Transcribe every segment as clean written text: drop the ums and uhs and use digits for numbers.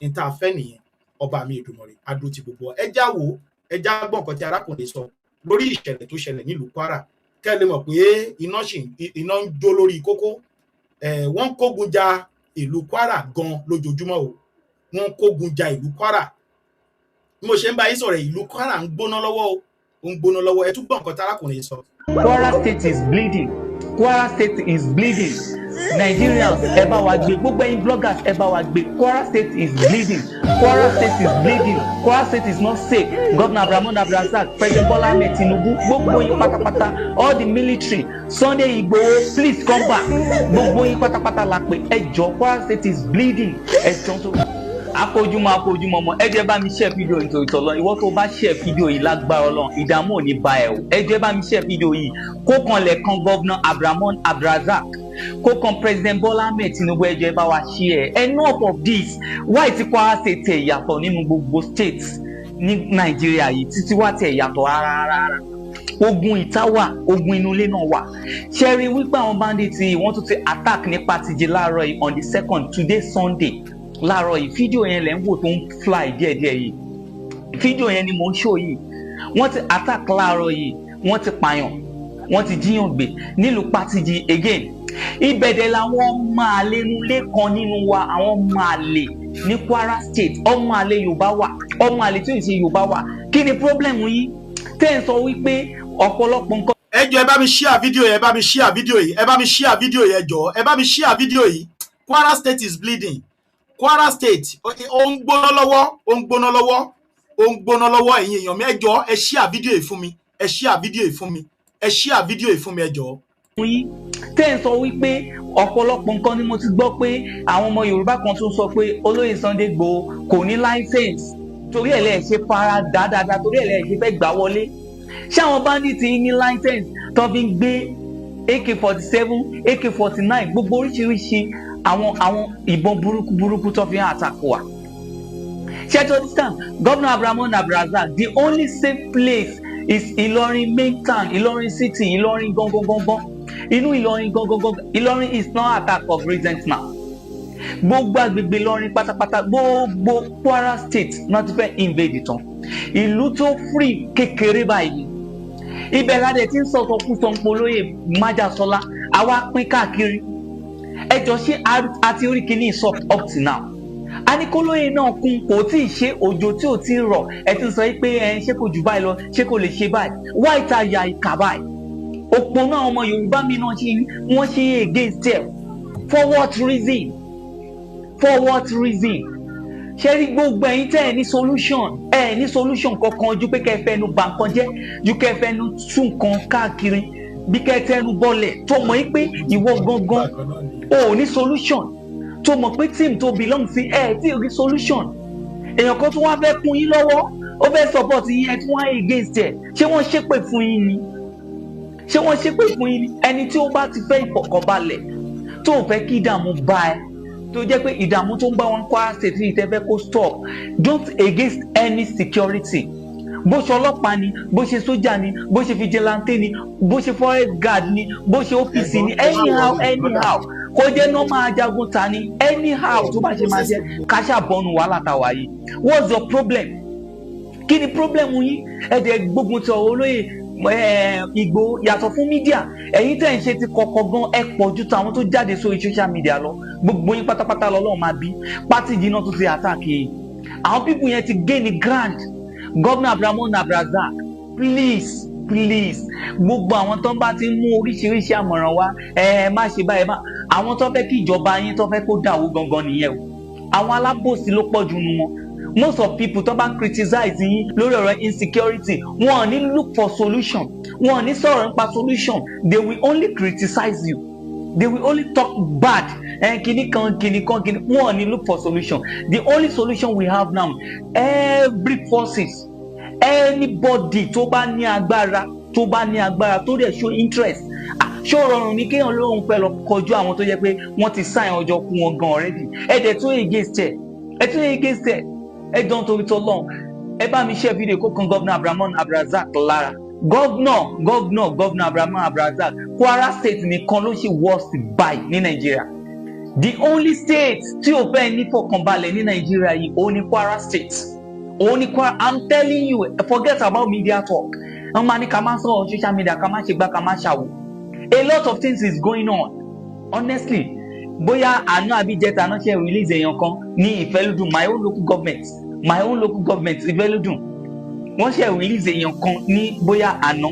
Ní tá a fẹ́ nìyẹn. Ọba mi Èdùmàrè adó ti gbogbo wa. Ẹ já wo, ẹ já gbọ́ nǹkan tí arákùnrin sọ lórí ìṣẹ̀lẹ̀ tó ṣẹlẹ̀ nílùú Kwara, kẹ́ ẹ lè mọ̀ pé iná ṣì iná ń jó lórí kókó. Wọ́n ń kógun ja ìlú Kwara gan lójoojúmọ́ o. Wọ́n ń kógun ja ìlú Kwara. Bí mo ṣe ń bá yín sọ̀rọ̀, ìlú Kwara ń gbóná lọ́wọ́ o, ó ń gbóná lọ́wọ́. Ẹ tún gbọ́ nǹkan tí arákùnrin sọ. Kwara State is bleeding. Kwara State is bleeding. Nigerians, ẹ bá wa gbé. Gbogbo ẹ̀yin bloggers, ẹ bá wa gbé. Kwara State is bleeding. Kwara State is bleeding. Kwara State is not safe. Governor Abdulrahman Abdulrasaq, President Bola Ahmed Tinubu, gbogbo yín pátápátá, all the military, Sunday Igboho, please come back. Gbogbo yín pátápátá la pè. Ẹ jọ̀ọ́, Kwara State is bleeding. Ẹ jọ̀ọ́, tó akójúmọ́ akójúmọ́ mọ́, ẹ jẹ́ bá mi share fídíò yìí torí tọ́lọ́. Ìwọ tó bá share fídíò yìí, lágbára Ọlọ́run, ìdààmú ò ní bá ẹ o. Ẹ jẹ́ bá mi share fídíò yìí kó kan lẹ̀ kan Governor Abdulrahman Abdulrasaq, kó kan President Bola Ahmed Tinubu. Ẹ jẹ́ bá wa share. Enough of this. Why tí Kwara State tẹ̀ yàtọ̀ nínú gbogbo states ní Nàìjíríà yìí, títí wá tẹ̀ yàtọ̀ rárá rárá? Ogun ìta wà, ogun inú ilé náà wà. Ṣe rí wípé àwọn bandits yìí, wọ́n tún ti attack ní Patigi láàárọ̀ yìí, on the 2nd, today Sunday, láàárọ̀ yìí. Fídíò yẹn lẹ́ ń wò tó ń fly díẹ̀díẹ̀ yìí. Fídíò yẹn ni mò ń show yìí. Wọ́n ti attack láàárọ̀ yìí, wọ́n ti pààyàn, wọ́n ti jíyàn gbé nílùú Patigi again. Ibẹ̀dẹ̀ làwọn ọmọ àlè nulẹ̀ kan nínú wa, àwọn ọmọ àlè ní Kwara State. Ọmọ àlè Yorùbá wà, ọmọ àlè tí ò ṣe Yorùbá wà. Kí ni problem yín tẹ́ ń sọ wípé ọ̀pọ̀lọpọ̀ nǹkan? Ẹ jọ̀ọ́, ẹ bá mi share fídíò yìí, ẹ bá mi share fídíò yìí, ẹ bá mi share fídíò yìí. Ẹ jọ̀ọ́, ẹ bá mi share fídíò yìí. Kwara State is bleeding. Kwara State, ó ń gbóná lọ́wọ́, ó ń gbóná lọ́wọ́, ó ń gbóná lọ́wọ́. Ẹ̀yin èèyàn mi, ẹ jọ̀ọ́, ẹ share fídíò yìí fún mi, ẹ share fídíò yìí fún mi, ẹ share fídíò yìí fún mi, ẹ jọ̀ọ́. Yín tẹ́ ń sọ wípé ọ̀pọ̀lọpọ̀ nǹkan ni mo ti gbọ́ pé àwọn ọmọ Yorùbá kan tún sọ pé olóyè Sunday Igboho kò ní license, torí ẹ̀ lẹ́ẹ̀ ṣe fara dáadáa, torí ẹ̀ lẹ́ẹ̀ ṣe fẹ́ gbà wọlé. Ṣé àwọn bandits yìí ní license tó fi ń gbé AK-47, AK-49, gbogbo oríṣiríṣi àwọn ìbọn burúkú burúkú tó fi ń attack wa? Ṣé to understand? Governor Abdulrahman Abdulrazak, the only safe place is Ìlọrin main town, Ìlọrin city, Ìlọrin gangan gangan, inú Ìlọrin gangan gangan. Ìlọrin is not attack of recent now. Gbogbo agbègbè Ìlọrin pátápátá, gbogbo Kwara State náà ti fẹ́ invade tán. Ìlú tó free kékeré báyìí, ibẹ̀ ládẹ̀ tí ń sọ̀tọ̀ kú sọ̀npọ̀ lóye májàsọ́lá, àwa pín káàkiri. Ẹ jọ, ṣé a ti rí kíní sọ up to now? A ní kólóyè náà kún, kò tí ì ṣe. Òjò tí ò tí ì rọ̀, ẹ ti sọ pé ẹ ṣé kò jù báyìí lọ, ṣé kò lè ṣe báyìí? Wáyé tá a ya ìkà báyìí? Òpó náà, ọmọ Yorùbá mi náà ṣe wọ́n ṣe against ẹ. For what reason? For what reason? Ṣé rí gbogbo ẹ̀yin tẹ́ ẹ ní solution, ẹ ní solution kankan ju pé kẹ́ ẹ fẹnu bà nǹkan jẹ́, ju kẹ́ ẹ fẹnu tún nǹkan káàkiri, bí kẹ́ ẹ tẹnu bọ́lẹ̀, tó mọ̀ yín pé ìwọ gangan o ò ní solution, tó mọ̀ pé team tó belong sí ẹ tí ì rí solution. Èèyàn kan tó wá fẹ́ kún yín lọ́wọ́, ó fẹ́ support yín, ẹ tí wọ́n á against ẹ̀. Ṣé wọ́n ṣépè fún yín ni? Ṣé wọ́n ṣépè fún yín ni? Ẹni tí ó bá ti fẹ́ ìfọ̀kànbalẹ̀, tó ò fẹ́ kí ìdààmú bá ẹ, tó jẹ́ pé ìdààmú tó ń bá wọn Kwara State yìí tẹ́ fẹ́ kó stop, don't against any security. Bó ṣe ọlọ́pàá ni, bó ṣe sójà ni, bó ṣe vigilante ni, bó ṣe forest guard ni, bó ṣe OPC ni, anyhow anyhow, kó jẹ́ normal ajagun ta ni, anyhow tó bá ṣe máa jẹ́, káṣá bọ́nu wàhálà tá a wà yìí. What's your problem? Kí ni problem yín? Ẹ dẹ̀ gbógun ti ọ̀rọ̀ olóyè Ìgbòho. Yàtọ̀ fún media, ẹ̀yin tẹ̀ ń ṣe ti kọ̀kọ̀ gan, ẹ pọ̀ ju tàwọn tó jáde sórí social media lọ. Gbogbo yín pátápátá lọ́lọ́run máa bí. Pátì jiná tó ti attack yìí, àwọn people yẹn ti gain the ground. Governor Abdulrahman Abdulrazak, please, please, gbogbo àwọn tó ń bá ti mú oríṣiríṣi àmọ̀ràn wá, ẹ má ṣe báyìí, má àwọn tó fẹ́ kí ìjọba yín, tó fẹ́ kó dàwó gangan nìyẹn o. Àwọn alábòsí ló pọ̀ jù nù wọn. Most of people tó bá ń criticize yín lórí ọ̀rọ̀ insecurity, wọn ò ní look for solution, wọn ò ní sọ̀rọ̀ nípa solution. They will only criticize you, they will only talk bad. Ẹ kìíní kan, kìíní kan, kìíní. Wọn ò ní look for solution. The only solution we have now, every forces, anybody tó bá ní agbára, tó bá ní agbára, tó dẹ̀ show interest. Ah, ṣó rọrùn ní kéèyàn lóun fẹ́ lọ kọjú àwọn tó jẹ́ pé wọ́n ti sign ọjọ́ kú wọn gan already? Ẹ dẹ̀ tún against ẹ, ẹ tún against ẹ. Ẹ dán torí tọ́lọ́run. Ẹ bá mi share fídíò kó kan Governor Abdulrahman Abdulrazak lára. Governor, governor, Governor Abdulrahman Abdulrazak, Kwara State nìkan ló ṣe worst báyìí ní Nàìjíríà. The only state tí ò fẹ́ ní fọkànbalẹ̀ ní Nàìjíríà yìí, òun ni Kwara State. Òun ni Kwara. I'm telling you, forget about media talk. Wọ́n máa ní ká máa sọ̀rọ̀ social media, ká máa ṣe gbá, ká máa ṣàwò. A lot of things is going on. Honestly, bóyá àná àbí ìjẹta náà ṣe release èèyàn kan ní Ìfẹ́lódùn, my own local government, my own local government, Ìfẹ́lódùn. Wọ́n ṣe release èèyàn kan ní bóyá àná,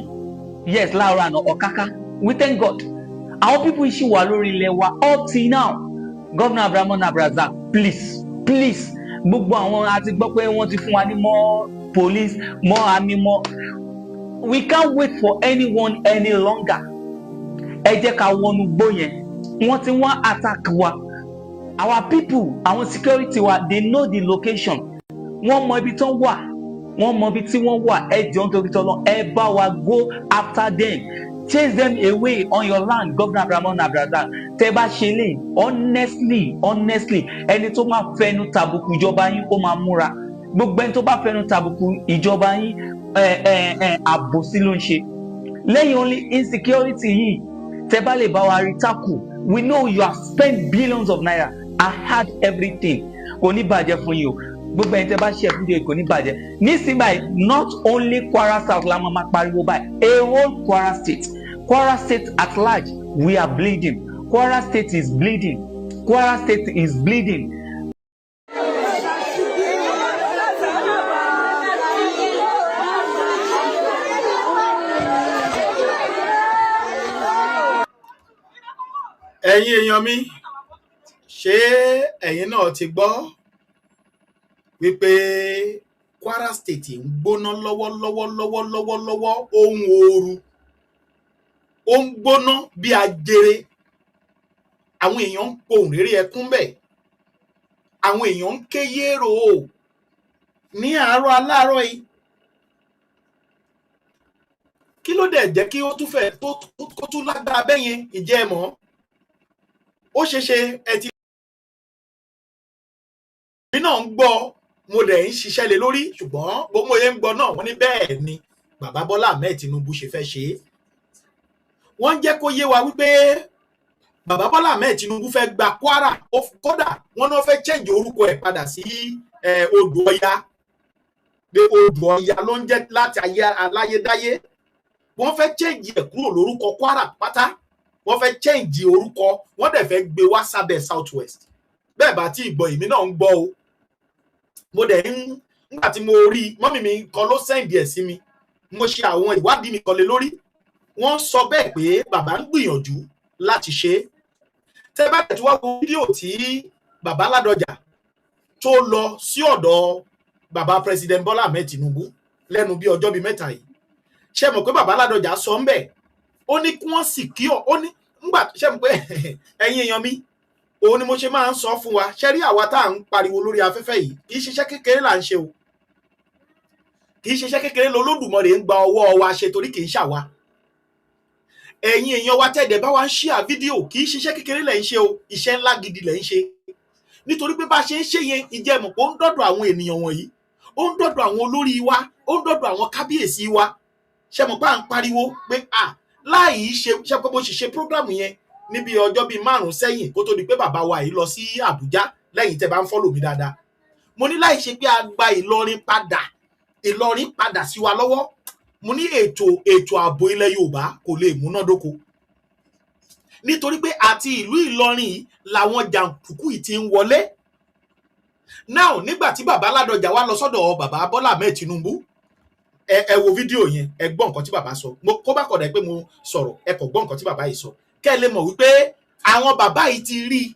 yes, láàárọ̀ àná, Ọ̀káká. We thank God. Àwọn people ṣì wà lórí ilẹ̀ wa up till now. Governor Abdulrahman Abdulrazak, please, please, gbogbo àwọn a ti gbọ́ pé wọ́n ti fún wa ní more police, more army, more. We can't wait for anyone any longer. Ẹ jẹ́ ká wọnú gbó yẹn. Wọ́n ti wọ́n attack wa. Our people, àwọn security wa, they know the location. Wọ́n mọ ibi tán wà, wọ́n mọ ibi tí wọ́n wà. Ẹ jọ̀ọ́, nítorí tọ́lọ́, ẹ bá wa go after them, chase them away on your land. Governor Abdulrahman Abdulrazak, tẹ́ bá ṣe lè, honestly, honestly, ẹni tó máa fẹnu tàbùkù ìjọba yín, ó máa múra. Gbogbo ẹni tó bá fẹnu tàbùkù ìjọba yín, ẹ ẹ ẹ àbòsí ló ń ṣe. Lẹ́yìn only insecurity yìí, tẹ́ bá lè bá wa rí tackle, we know you have spent billions of naira. I had everything. Kò ní bàjẹ́ fún yín o. Gbogbo ẹni tẹ́ bá ṣe fídíò, kò ní bàjẹ́. Nísìnyí báyìí, not only Kwara South la máa máa pariwo báyìí, a whole Kwara State, Kwara State at large, we are bleeding. Kwara State is bleeding. Kwara State is bleeding. Ẹ̀yin èèyàn mi, ṣé ẹ̀yin náà ti gbọ́ wípé Kwara State ń gbóná lọ́wọ́lọ́wọ́ lọ́wọ́lọ́wọ́ lọ́wọ́? Ohun ooru, ó ń gbóná bí ajere. Àwọn èèyàn ń pohùn réré ẹkún bẹ́ẹ̀, àwọn èèyàn ń ké yérò ní àárọ̀ aláàárọ̀ yìí. Kí ló dẹ̀ jẹ́ kí ó tún fẹ́ tó kó tún lágbára bẹ́ẹ̀ yẹn? Ìjẹ́ ẹ mọ̀, ó ṣeé ṣe ẹ ti èmi náà ń gbọ́, mo dẹ̀ ń ṣiṣẹ́ lé lórí, ṣùgbọ́n bó mo yẹn ń gbọ́ náà, wọ́n ní bẹ́ẹ̀ ni bàbá Bọ́lá Ahmed Tinubu ṣe fẹ́ ṣe é. Wọ́n ń jẹ́ kó yé wa wípé bàbá Bọ́lá Ahmed Tinubu fẹ́ gba Kwara. Kódà wọ́n náà fẹ́ change orúkọ ẹ̀ padà sí Odò Ọya, pé Odò Ọya ló ń jẹ́ láti ayé aláyédáyé. Wọ́n fẹ́ change ẹ̀ kúrò lórúkọ Kwara pátá. Wọ́n fẹ́ change orúkọ, wọ́n dẹ̀ fẹ́ gbé wá sábẹ́ South West. Bẹ́ẹ̀ bá tí ìgbọ́, èmi náà ń gbọ́ o. Mo dẹ̀ ń nígbà tí mo rí mọ́mì mi kan ló send ẹ̀ sí mi, mo ṣe àwọn ìwádìí mi kan lé lórí. Wọ́n sọ bẹ́ẹ̀ pé bàbá ń gbìyànjú láti ṣe é. Tẹ́ bá tẹ̀ tí wá wo fídíò tí bàbá Ládọjà tó lọ sí ọ̀dọ̀ bàbá President Bọ́lá Ahmed Tinubu lẹ́nu bí ọjọ́ bíi 3 yìí, ṣé mọ̀ pé bàbá Ládọjà sọ ń bẹ̀, ó ní kí wọ́n sì kí ọ, ó ní ńgbà, ṣé mọ̀ pé ẹ̀yin èèyàn mi, òun ni mo ṣe máa ń sọ fún wa. Ṣé rí àwa tá à ń pariwo lórí afẹ́fẹ́ yìí, kì í ṣiṣẹ́ kékeré là ń ṣe o. Kì í ṣiṣẹ́ kékeré lolódùmarè ń gba ọwọ́ wa ṣe, torí kì í ṣàwa. Ẹ̀yin èèyàn wa tẹ̀dẹ̀ bá wa ń share fídíò, kì í ṣiṣẹ́ kékeré lẹ̀ ń ṣe o, iṣẹ́ ńlá gidi lẹ̀ ń ṣe, nítorí pé bá a ṣe ń ṣe yẹn, ìjẹ́mọ̀ pé ó ń dọ̀dọ̀ àwọn ènìyàn wọ̀nyí, ó ń dọ̀dọ̀ àwọn olórí wa, ó ń dọ̀dọ̀ àwọn kábíyèsí wa. Ṣe mọ̀ pé à ń pariwo pé à láì ṣe ṣe pé bó ṣe ṣe program yẹn níbi ọjọ́ bíi 5 sẹ́yìn, kó tó di pé bàbá wa yìí lọ sí Àbújá, lẹ́yìn tẹ́ bá ń follow mi dáadáa, mo ní láì ṣe pé a gba Ìlọrin padà, Ìlọrin padà sí wa lọ́wọ́, mo ní ètò ààbò ilẹ̀ Yorùbá kò lè múnádóko, nítorí pé àti ìlú Ìlọrin yìí làwọn jàǹdùkú yìí ti ń wọlé. Now, nígbà tí bàbá Ládọjà wá lọ sọ́dọ̀ bàbá Bọ́lá Ahmed Tinubu, ẹ wo fídíò yẹn, ẹ gbọ́ nǹkan tí bàbá sọ. Mo kó bá kọ̀dà pé mo sọ̀rọ̀, ẹ kò gbọ́ nǹkan tí bàbá yìí sọ, kẹ́ ẹ lè mọ̀ wípé àwọn bàbá yìí ti rí i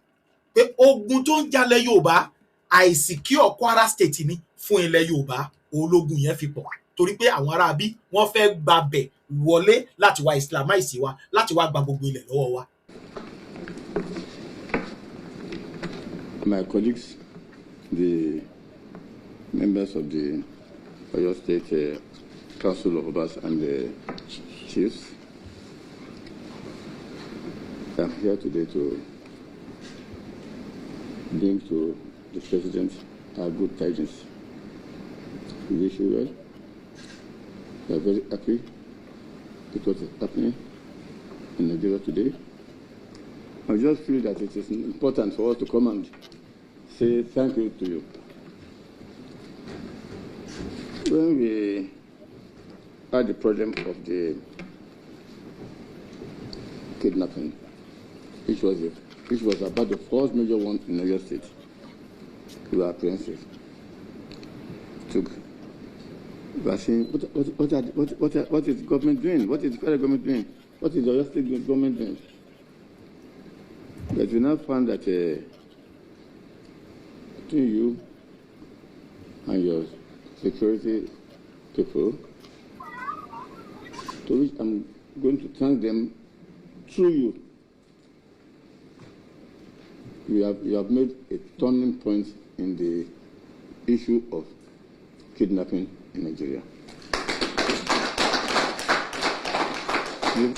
pé ogun tó ń jalẹ̀ Yorùbá, àìsíkíọ̀ Kwara State ni fún ilẹ̀ Yorùbá. Ológun yẹn fi pọ̀ torí pé àwọn aráabí wọ́n fẹ́ gbabẹ̀ wọlé láti wá islamize wa, láti wá gba gbogbo ilẹ̀ lọ́wọ́ wa. My colleagues, the members of the Oyo State Council of Obas and the chiefs, I'm here today to bring to the President our good tidings. We wish you well. We are very happy with what is happening in Nigeria today. I just feel that it is important for us to come and say thank you to you. When we had the problem of the kidnapping, which was about the first major one in Oyo State, we were apprehensive. Took we are saying, what, are, what, are, what is the government doing? What is the federal government doing? What is the Oyo State government doing? But we now found that between you and your security people, to which I'm going to thank them through you, you have made a turning point in the issue of kidnapping in Nigeria.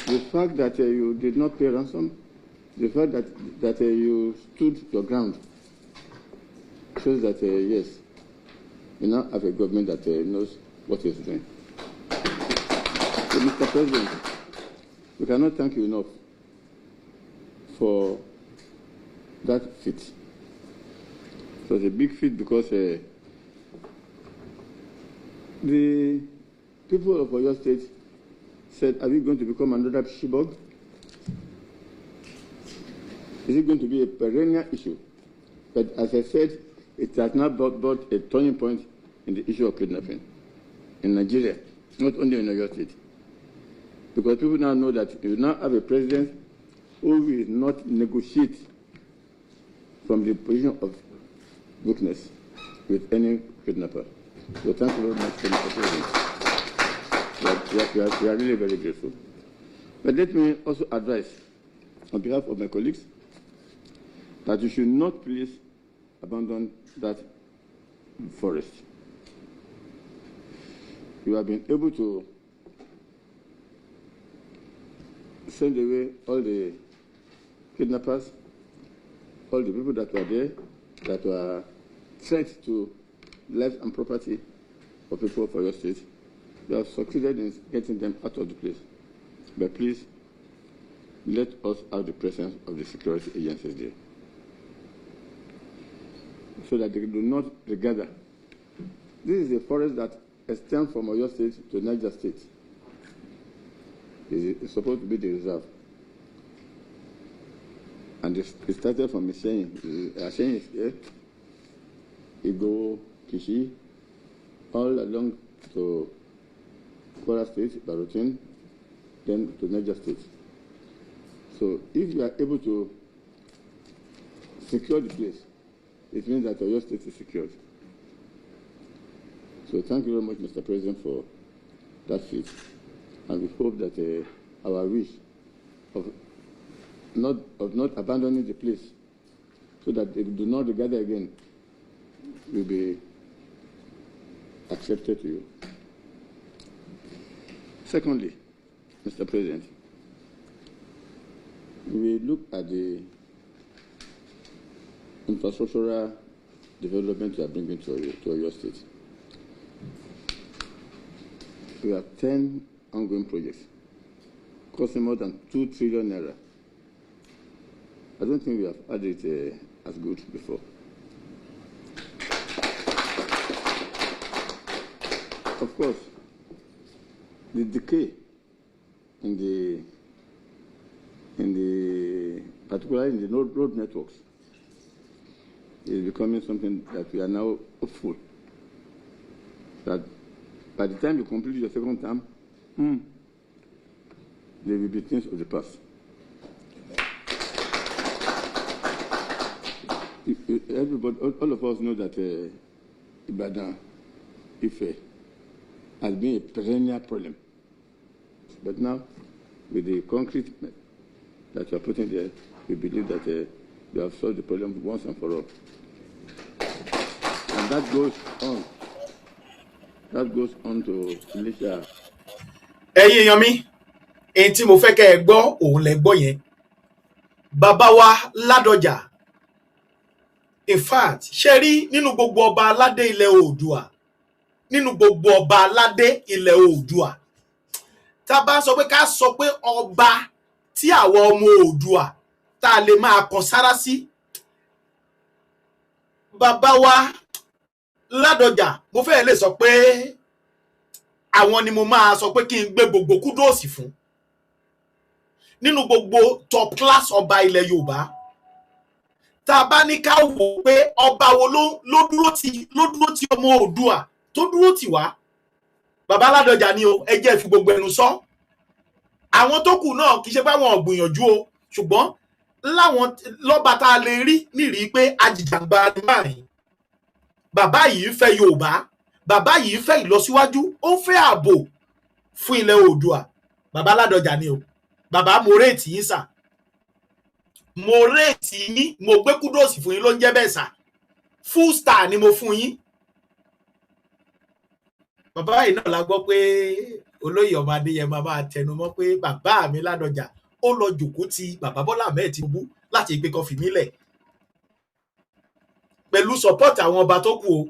The fact that you did not pay ransom, the fact that you stood your ground, shows that, yes, you now have a government that knows what it's doing. So, Mr. President, we cannot thank you enough for that feat. It was a big feat because the people of Oyo State said, "Are we going to become another Chibok? Is it going to be a perennial issue?" But as I said, it has now brought a turning point in the issue of kidnapping in Nigeria, not only in Oyo State. Because people now know that you now have a president who will not negotiate from the position of weakness with any kidnapper. So thank you very much, Mr. President. We are really very grateful. But let me also advise, on behalf of my colleagues, that you should not please abandon that forest. You have been able to send away all the kidnappers, all the people that were there, that were threat to life and property of people of your state. You have succeeded in getting them out of the place. But please, let us have the presence of the security agencies there, so that they do not regather. This is a forest that extends from Oyo State to Niger State. It's supposed to be the reserve. And it started from Iseyin. Iseyin is here. Igboho, Kishi, all along to Kwara State, Baruten, then to Niger State. So if you are able to secure the place, it means that Oyo State is secured. So thank you very much, Mr. President, for that feat. And we hope that our wish of not abandoning the place so that they do not gather again will be accepted to you. Secondly, Mr. President, we look at the infrastructural development you are bringing to your state. We have 10 ongoing projects costing more than 2 trillion naira. I don't think we have had it as good before. Of course, the decay in the particularly in the road networks is becoming something that we are now hopeful that by the time you complete your second term, there will be things of the past. Everybody, all of us know that Ibadan, Ife, has been a perennial problem. But now, with the concrete that you are putting there, we believe that you have solved the problem once and for all. And that goes on. That goes on to Ilesha. Ẹ̀yin èèyàn mi, èyí tí mo fẹ́ kẹ́ ẹ gbọ́ òun lẹ gbọ́ yẹn. Bàbá wa Ládọjà, in fact, ṣe rí nínú gbogbo ọba aládé ilẹ̀ Oòdùà, nínú gbogbo ọba aládé ilẹ̀ Oòdùà, tá a bá sọ pé ká sọ pé ọba tí àwọn ọmọ Oòdùà Tá a lè máa kan sára sí bàbá wa Ládọjà, mo fẹ́ lè sọ pé àwọn ni mo máa sọ pé kí n gbé gbogbo kudos fún nínú gbogbo top class ọba ilẹ̀ Yorùbá. Tá a bá ní ká wò ó pé ọba wo ló dúró ti ọmọ Oòduà, tó dúró tì wá, bàbá Ládọjà ni o. Ẹ jẹ́ fi gbogbo ẹnu sọ. Àwọn tó kù náà, kì í ṣe pé àwọn ò gbìyànjú o, ṣùgbọ́n láwọn lọ́ba tá a lè rí nírìí pé ajìjàgbara ni márùn bàbá yìí ń fẹ́ Yorùbá, bàbá yìí ń fẹ́ ìlọsíwájú, ó ń fẹ́ ààbò fún ilẹ̀ Oòduà, bàbá Ládọjà ni o. Bàbá, mo rate yín sà, mo rate yín, mo gbé kudos fún yín ló ń jẹ́ bẹ́ẹ̀ sà. Full star ni mo fún yín. Bàbá yìí náà la gbọ́ pé olóyè ọmọ Adéyẹmọ máa tẹnu mọ́ pé bàbá mi Ládọjà ó lọ jòkó ti bàbá Bọ́lá Ahmed Tinubu láti pé kó fi mí lẹ̀ pẹ̀lú support àwọn ọba tó kù o.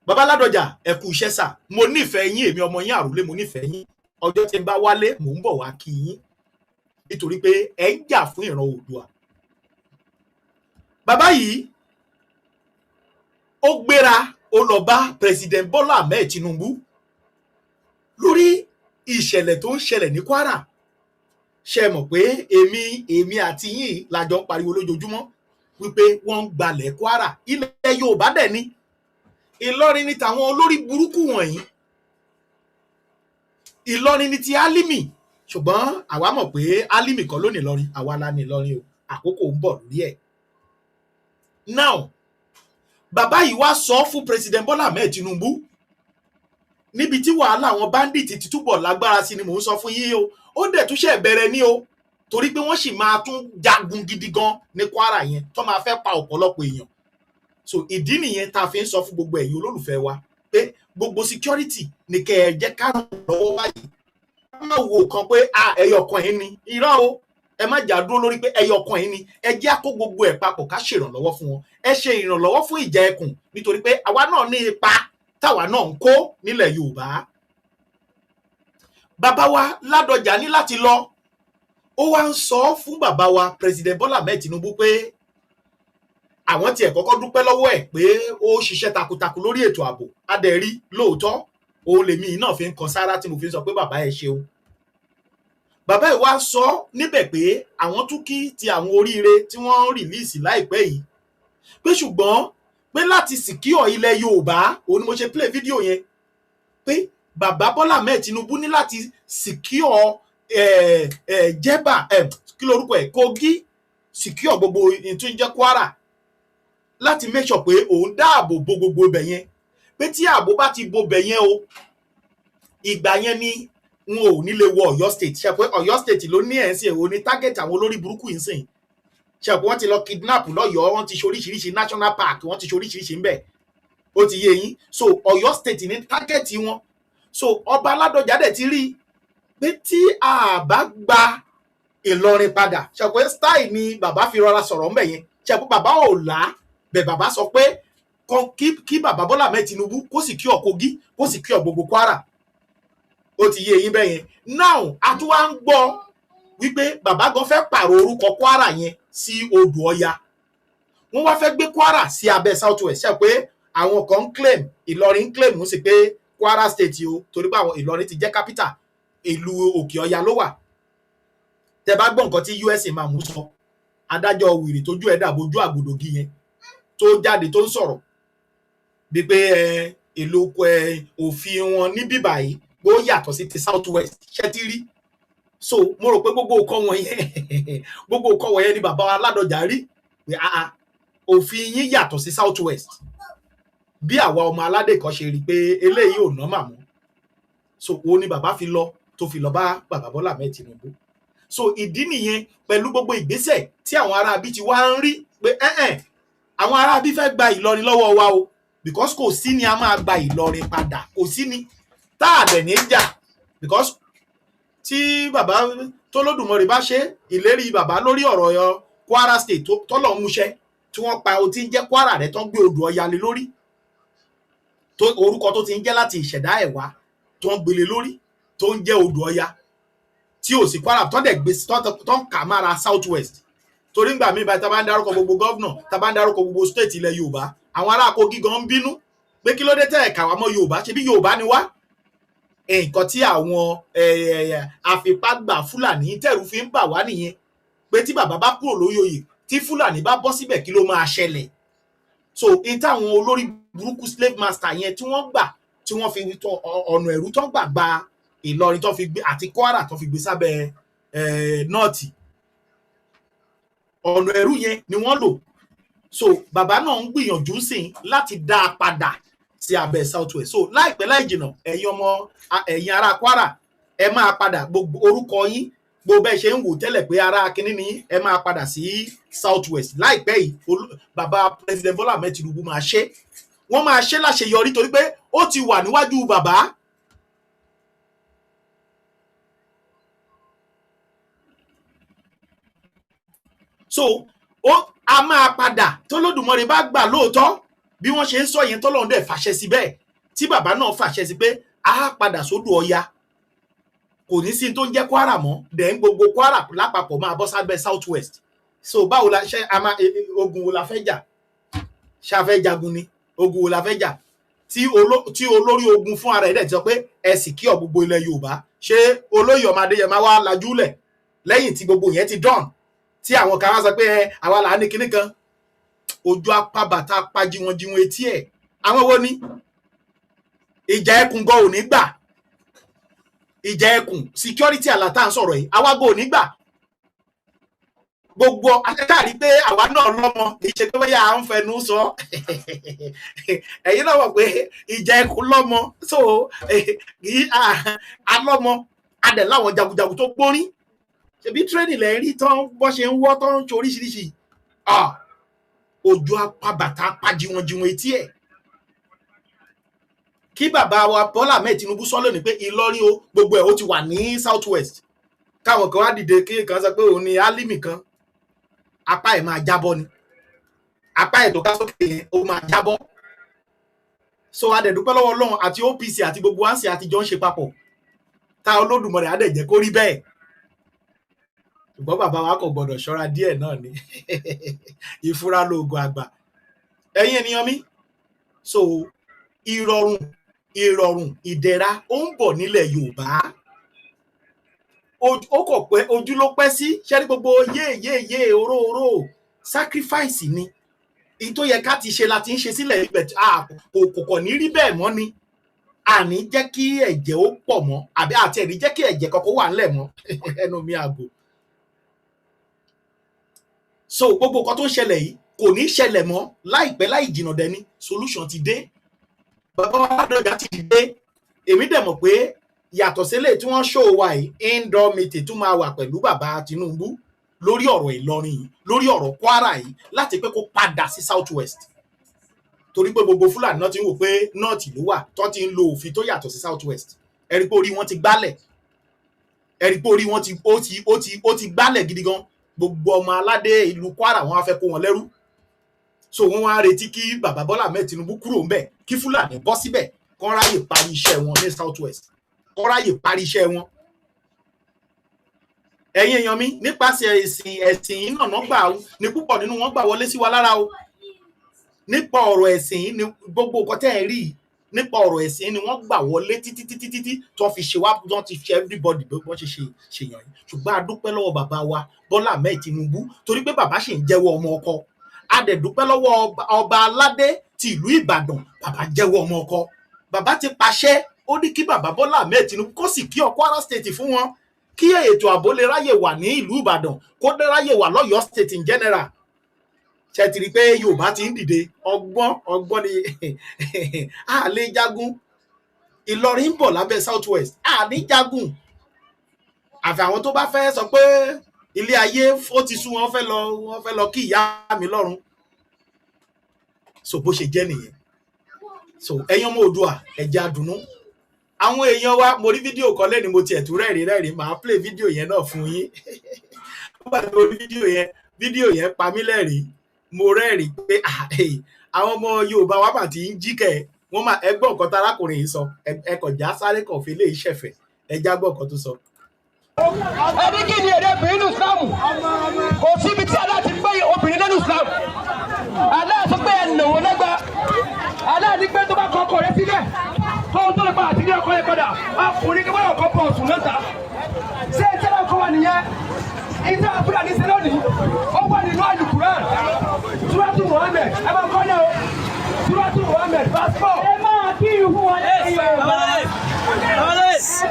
Bàbá Ládọjà, ẹ kú iṣẹ́ sà. Mo nífẹ̀ẹ́ yín. Èmi ọmọ yín àròlé, mo nífẹ̀ẹ́ yín. Ọjọ́ tí n bá wálé, mò ń bọ̀ wá kí yín, nítorí pé ẹ ń jà fún ìran Oòduà. Bàbá yìí ó gbéra, ó lọ bá President Bọ́lá Ahmed Tinubu lórí ìṣẹ̀lẹ̀ tó ń ṣẹlẹ̀ ní Kwara. Ṣe mọ̀ pé èmi àti yín la jọ ń pariwo lójoojúmọ́ wípé wọ́n ń gbalẹ̀ Kwara? Ilẹ̀ Yorùbá dẹ̀ ni. Ìlọrin ni tàwọn olórí burúkú wọ̀nyí, Ìlọrin ni ti Álímì, ṣùgbọ́n àwa mọ̀ pé Álímì kọ́ ló ní Ìlọrin, àwa la ní Ìlọrin o. Àkókò ń bọ̀ lórí ẹ̀. Now, bàbá yìí wá sọ fún President Bọ́lá Ahmed Tinubu níbi tí wàhálà àwọn bandit ti túbọ̀ lágbára sí ni mò ń sọ fún yín o. Ó dẹ̀ tún ṣe bẹ̀rẹ̀ ní o, torí pé wọ́n sì máa tún jagun gidi gan ní Kwara yẹn, tó máa fẹ́ pa ọ̀pọ̀lọpọ̀ èèyàn. So ìdí nìyẹn tá a fi ń sọ fún gbogbo ẹ̀yin olólùfẹ́ wa pé gbogbo security ní kẹ́ ẹ jẹ́ ká ràn lọ́wọ́ báyìí. Ká má wo kan pé ẹyọ kan yìí ni. Irọ́ o, ẹ má jà dúró lórí pé ẹyọ kan yìí ni. Ẹ jẹ́ á kó gbogbo ẹ̀ papọ̀, ká ṣèrànlọ́wọ́ fún wọn. Ẹ ṣe ìrànlọ́wọ́ fún ìjà ẹkùn, nítorí pé àwa náà ní ipa táwa náà ń kó nílẹ̀ Yorùbá. Bàbá wa Ládọjà ní láti lọ, ó wá ń sọ fún bàbá wa President Bọ́lá Ahmed Tinubu pé àwọn tiẹ̀ kọ́kọ́ dúpẹ́ lọ́wọ́ ẹ̀ pé ó ṣiṣẹ́ takuntakun lórí ètò ààbò. Adẹ̀rí lóòótọ́, òun lèmi náà fi ń kan sára tí mo fi ń sọ pé bàbá, ẹ ṣeun. Bàbá yìí wá sọ níbẹ̀ pé àwọn tún kí ti àwọn oríire tí wọ́n release láìpẹ́ yìí, pé ṣùgbọ́n pé láti secure ilẹ̀ Yorùbá, òun ni mo ṣe play video yẹn, pé bàbá Bọ́lá Ahmed Tinubu ní láti secure jẹ́bà, kí lorúkọ ẹ̀, Kogi, secure gbogbo ìtún jẹ́ Kwara, láti make sure pé òun dáàbò bo gbogbo ibẹ̀ yẹn, pé tí ààbò bá ti bo ibẹ̀ yẹn o, ìgbà yẹn ni wọn ò ní lè wọ Ọ̀yọ́ State. Ṣe pé Ọ̀yọ́ State ló ní ẹ̀ ń sìn, òun ní target àwọn olórí burúkú yìí ń sìn. Ṣe pé wọ́n ti lọ kidnap lọ́yọ̀ọ́, wọ́n ti ṣe oríṣiríṣi, national park, wọ́n ti ṣe oríṣiríṣi ńbẹ̀, ó ti yé yín. So Ọ̀yọ́ State ní target wọn. So ọba Ládọjà dẹ̀ ti rí i pé tí a bá gba Ìlọrin padà, ṣe pé style ni bàbá fi rọra sọ̀rọ̀ ńbẹ̀ yẹn. Ṣe pé bàbá ò là á bẹ̀, bàbá sọ pé kí bàbá Bọ́lá Ahmed Tinubu kó sì kí ọ Kogi, kó sì kí ọ gbogbo Kwara. Ó ti yé eyín bẹ́ẹ̀ yẹn. Now, a tún wá ń gbọ́ wípé bàbá gan fẹ́ pààrọ̀ orúkọ Kwara yẹn sí Odò Ọya. Wọ́n wá fẹ́ gbé Kwara sí abẹ́ South West. Ṣe pé àwọn kan ń claim Ìlọrin, ń claim sí pé Kwara State o, torí pé àwọn Ìlọrin ti jẹ́ capital, ìlú Òkè Ọya ló wà. Tẹ bá gbọ́ nǹkan tí USA máa mú sọ, adájọ́ wìrì tójú ẹ̀ dàbójú àgbòdògì yẹn tó jáde tó ń sọ̀rọ̀ bíi pé ẹ ìlú ẹ òfin wọn ní bíbáyìí ó yàtọ̀ sí ti South West. Ṣẹ́ ti rí? So mo rò pé gbogbo nǹkan wọ̀nyẹn ni bàbá wa Ládọjà rí pé ah ah, òfin yín yàtọ̀ sí South West. Bí àwa ọmọ aládé kan ṣe rí i pé eléyìí ò normal mọ́, so òun ni bàbá fi lọ, tó fi lọ bá bàbá Bọ́lá Ahmed Tinubu. So ìdí nìyẹn, pẹ̀lú gbogbo ìgbésẹ̀ tí àwọn aráabí ti wá ń rí pé ẹ̀ẹ́n àwọn aráabí fẹ́ gba Ìlọrin lọ́wọ́ wa o, because kò sí ni a máa gba Ìlọrin padà, kò sí ni tá a dẹ̀ ní jà, because tí bàbá tólódùmarè bá ṣe ìlérí bàbá lórí ọ̀rọ̀ Kwara State tọ́lọ̀ ń múṣẹ́, tí wọ́n pa o ti ń jẹ́ Kwara rẹ̀, tó ń gbé odò Ọya lé lórí, tó orúkọ tó ti ń jẹ́ láti ìṣẹ̀dá ẹ̀ wá, tó ń gbélé lórí, tó ń jẹ́ odò Ọya, tí ò sí Kwara, tó dẹ̀ gbé tó ń kà mára South West. Torí ńgbà míì báyìí, tá a bá ń dárúkọ gbogbo governor, tá a bá ń dárúkọ gbogbo state ilẹ̀ Yorùbá, àwọn ará Kogi gan ń bínú pé kí ló dé tẹ́ ẹ̀ka wa mọ́ Yorùbá, ṣebí Yorùbá ni wá. Nǹkan tí àwọn àfipágbà Fúlàní tẹ̀rù fi ń bà wá nìyẹn, pé tí bàbá bá kúrò lórí oyè, tí Fúlàní bá bọ́ síbẹ̀, kí ló máa ṣẹlẹ̀? So in táwọn olórí burúkú slave master yẹn tí wọ́n gbà, tí wọ́n fi ọ̀nà ẹ̀rú tó ń gbà gba Ìlọrin, tó fi gbé àti Kwara, tó fi gbé sábẹ́ North, ọ̀nà ẹ̀rú yẹn ni wọ́n lò. So bàbá náà ń gbìyànjú sí láti dá a padà sí abẹ́ South West. So láìpẹ́ láì jìnà, ẹ̀yin ọmọ, ẹ̀yin ará Kwara, ẹ máa padà, gbogbo orúkọ yín, gbogbo bẹ́ẹ̀ ṣe ń wò tẹ́lẹ̀ pé ará kínní ni, ẹ máa padà sí South West láìpẹ́ yìí. Bàbá President Bola Ahmed Tinubu máa ṣe, wọ́n máa ṣe láṣeyọrí, torí pé ó ti wà níwájú bàbá. So ó a máa padà tólódùmarè bá gbà lóòótọ́, bí wọ́n ṣe ń sọ yẹn, tọ́lọ́run dẹ̀ fàṣẹ sí bẹ́ẹ̀, tí bàbá náà fàṣẹ sí pé a padà sódò Ọya, kò ní sí tó ń jẹ́ Kwara mọ́. Dẹ̀ ń gbogbo Kwara lápapọ̀ máa bọ́ sábẹ́ South West. So báwo la ṣe a máa ogun wo la fẹ́ jà? Ṣá fẹ́ jagun ni? Ogun wo la fẹ́ jà tí olórí ogun fún ara ẹ̀ dẹ̀ ti sọ pé ẹ sì kí ọ gbogbo ilẹ̀ Yorùbá? Ṣé olóyè ọmọ Adéyẹmọ wá lajúlẹ̀ lẹ́yìn tí gbogbo yẹn ti dán, tí àwọn kan wá sọ pé ẹ àwa là á ní kinní kan, ojú apá bàtà apá jíwọn etí ẹ̀? Àwọn wo ni ìjà ẹkùn gan ò ní gbà? Ìjà ẹkùn, security àlàtà ń sọ̀rọ̀ yìí, àwa gan ò ní gbà. Gbogbo akẹ́kọ̀ọ́ pé àwa náà lọ́mọ, kì í ṣe pé bóyá à ń fẹnu sọ. Ẹ̀yin náà mọ̀ pé ìjà ẹkùn lọ́mọ. So kì í alọ́mọ adẹ̀ láwọn jagunjagun tó gbórín. Ṣebí training lẹ́ rí tán, bọ́ ṣe ń wọ́ tán, ń ṣe oríṣiríṣi. Ojú apá bàtà apá jíwọn etí ẹ̀. Kí bàbá wa Bọ́lá Ahmed Tinubu sọ lónìí pé Ìlọrin o, gbogbo ẹ̀ ó ti wà ní South West, káwọn kan wá dìde, kí kan sọ pé òun ni Álímì kan, apá ẹ̀ máa jábọ́ ni. Apá ẹ̀ tó ká sókè yẹn, ó máa jábọ́. So a dẹ̀ dúpẹ́ lọ́wọ́ Ọlọ́run àti OPC àti gbogbo àǹsì àtijọ́ ń ṣe papọ̀ tá Olódùmarè á dẹ̀ jẹ́ kó rí bẹ́ẹ̀. Ṣùgbọ́n bàbá wa kò gbọ́dọ̀ ṣọ́ra díẹ̀ náà ni, ìfura lóògùn àgbà, ẹ̀yin ènìyàn mi. So ìrọ̀rùn, ìrọ̀rùn, ìdẹ̀ra ó ń bọ̀ nílẹ̀ Yorùbá. Ó kọ̀ pé ojú ló pẹ́ sí. Ṣẹ́rí gbogbo yé yé yé oró oró sacrifice ni. Èyí tó yẹ ká ti ṣe la ti ń ṣe sílẹ̀ ibẹ̀, kò kò ní rí bẹ́ẹ̀ mọ́ ni. Àní jẹ́ kí ẹ̀jẹ̀ ó pọ̀ mọ́, àbí àti ẹ̀ní jẹ́ kí ẹ̀jẹ̀ kankan wà ńlẹ̀ mọ́. Ẹnu mi àgò. So gbogbo nǹkan tó ń ṣẹlẹ̀ yìí kò ní ṣẹlẹ̀ mọ́ láìpẹ́ láì jìnnà. Dẹni solution ti dé, bàbá wa Ládọjà ti dìde. Èmi dẹ̀ mọ̀ pé yàtọ̀ sílẹ̀ tí wọ́n ṣó wa yìí, indoor meeting tún máa wà pẹ̀lú bàbá Tinubu lórí ọ̀rọ̀ Ìlọrin yìí, lórí ọ̀rọ̀ Kwara yìí, láti pé kó padà sí South West, torí pé gbogbo Fúlàní náà ti ń wò pé North ló wà tó ti ń lo òfin tó yàtọ̀ sí South West. Ẹ rí pé orí wọn ti gbálẹ̀, ẹ rí pé orí wọn ti ó ti gbálẹ̀ gidi gan. Gbogbo ọmọ aládé ìlú Kwara, wọn á fẹ́ kó wọn lẹ́rú. So wọn wá retí kí bàbá Bọ́lá Ahmed Tinubu kúrò ńbẹ̀, kí Fúlàní bọ́ síbẹ̀, kán ráyè parí iṣẹ́ wọn ní South West, kán ráyè parí iṣẹ́ wọn. Ẹ̀yin èèyàn mi, nípasẹ̀ ẹ̀sìn yìí náà gbà ní púpọ̀ nínú wọn gbà wọlé sí wa lára o. Nípa ọ̀rọ̀ ẹ̀sìn yìí ni gbogbo nǹkan tẹ́ ẹ̀ rí yìí, nípa ọ̀rọ̀ ẹ̀sìn ni wọ́n gbà wọlé títí títí títí tó fi ṣe wá, tó ti ṣe everybody bí wọ́n ṣe ṣe ṣèyàn yìí. Ṣùgbọ́n a dúpẹ́ lọ́wọ́ bàbá wa Bọ́lá Ahmed Tinubu, torí pé bàbá ṣì ń jẹ́wọ́ ọmọ ọkọ. A dẹ̀ dúpẹ́ lọ́wọ́ ọba aládé ti ìlú Ìbàdàn. Bàbá jẹ́wọ́ ọmọ ọkọ, bàbá ti pàṣẹ, ó ní kí bàbá Bọ́lá Ahmed Tinubu kó sì kí ọ Kwara State fún wọn, kí ètò ààbò lè ráyè wà ní ìlú Ìbàdàn, kó lè ráyè wà lọ́yọ̀ọ́ State in general. Ṣe ti rí i pé Yorùbá ti ń dìde? Ọgbọ́n ọgbọ́n ni. A lè jagun, Ìlọrin ń bọ̀ lábẹ́ South West, a ní jagun. Àfi àwọn tó bá fẹ́ sọ pé ilé ayé ó ti sú wọn, fẹ́ lọ, wọ́n fẹ́ lọ kí ìyá mi lọ́run. So bó ṣe jẹ́ nìyẹn. So ẹ̀yin ọmọ Oòduà, ẹ jẹ́ á dùnnú àwọn èèyàn wa. Mo rí fídíò kan lẹ́ni, mo tiẹ̀ tún rẹ́rìn rẹ́rìn. Màá play fídíò yẹn náà fún yín. Nígbà tí mo rí fídíò yẹn, fídíò yẹn pa mí lẹ́rìn. Mo rẹ́rìn pé àwọn ọmọ Yorùbá wa mà ti ń jí kẹ̀ wọ́n máa. Ẹ gbọ́ nǹkan tárákùnrin yìí sọ. Ẹ kàn já sáré kàn fi lè ṣẹ̀fẹ̀. Ẹ já gbọ́ nǹkan tó sọ. Ẹni kí ni èdè obìnrin ní Islam? Kò síbi tí Allah ti gbé obìnrin nínú Islam. Allah sọ pé ẹnà wọn lẹ́gbà. Allah ní pé tó bá kọ ọkọ rẹ sílẹ̀, tó ń tó lè padà sílé ọkọ yẹn padà, ọkùnrin kí wọ́n kọ́ pọ̀ ọ̀sùn náà ta. Ṣé ẹ tẹ́lẹ̀ kọ́ wa nìyẹn? Ìta Fúlàní ṣe lónìí, ó wà nínú Àlùkùrán. Súrátù Muhammed, ẹ máa kọ́ náà o. Súrátù Muhammed, verse 4. Ẹ máa kírun fún wọn lẹ́yìn Yorùbá. Ẹ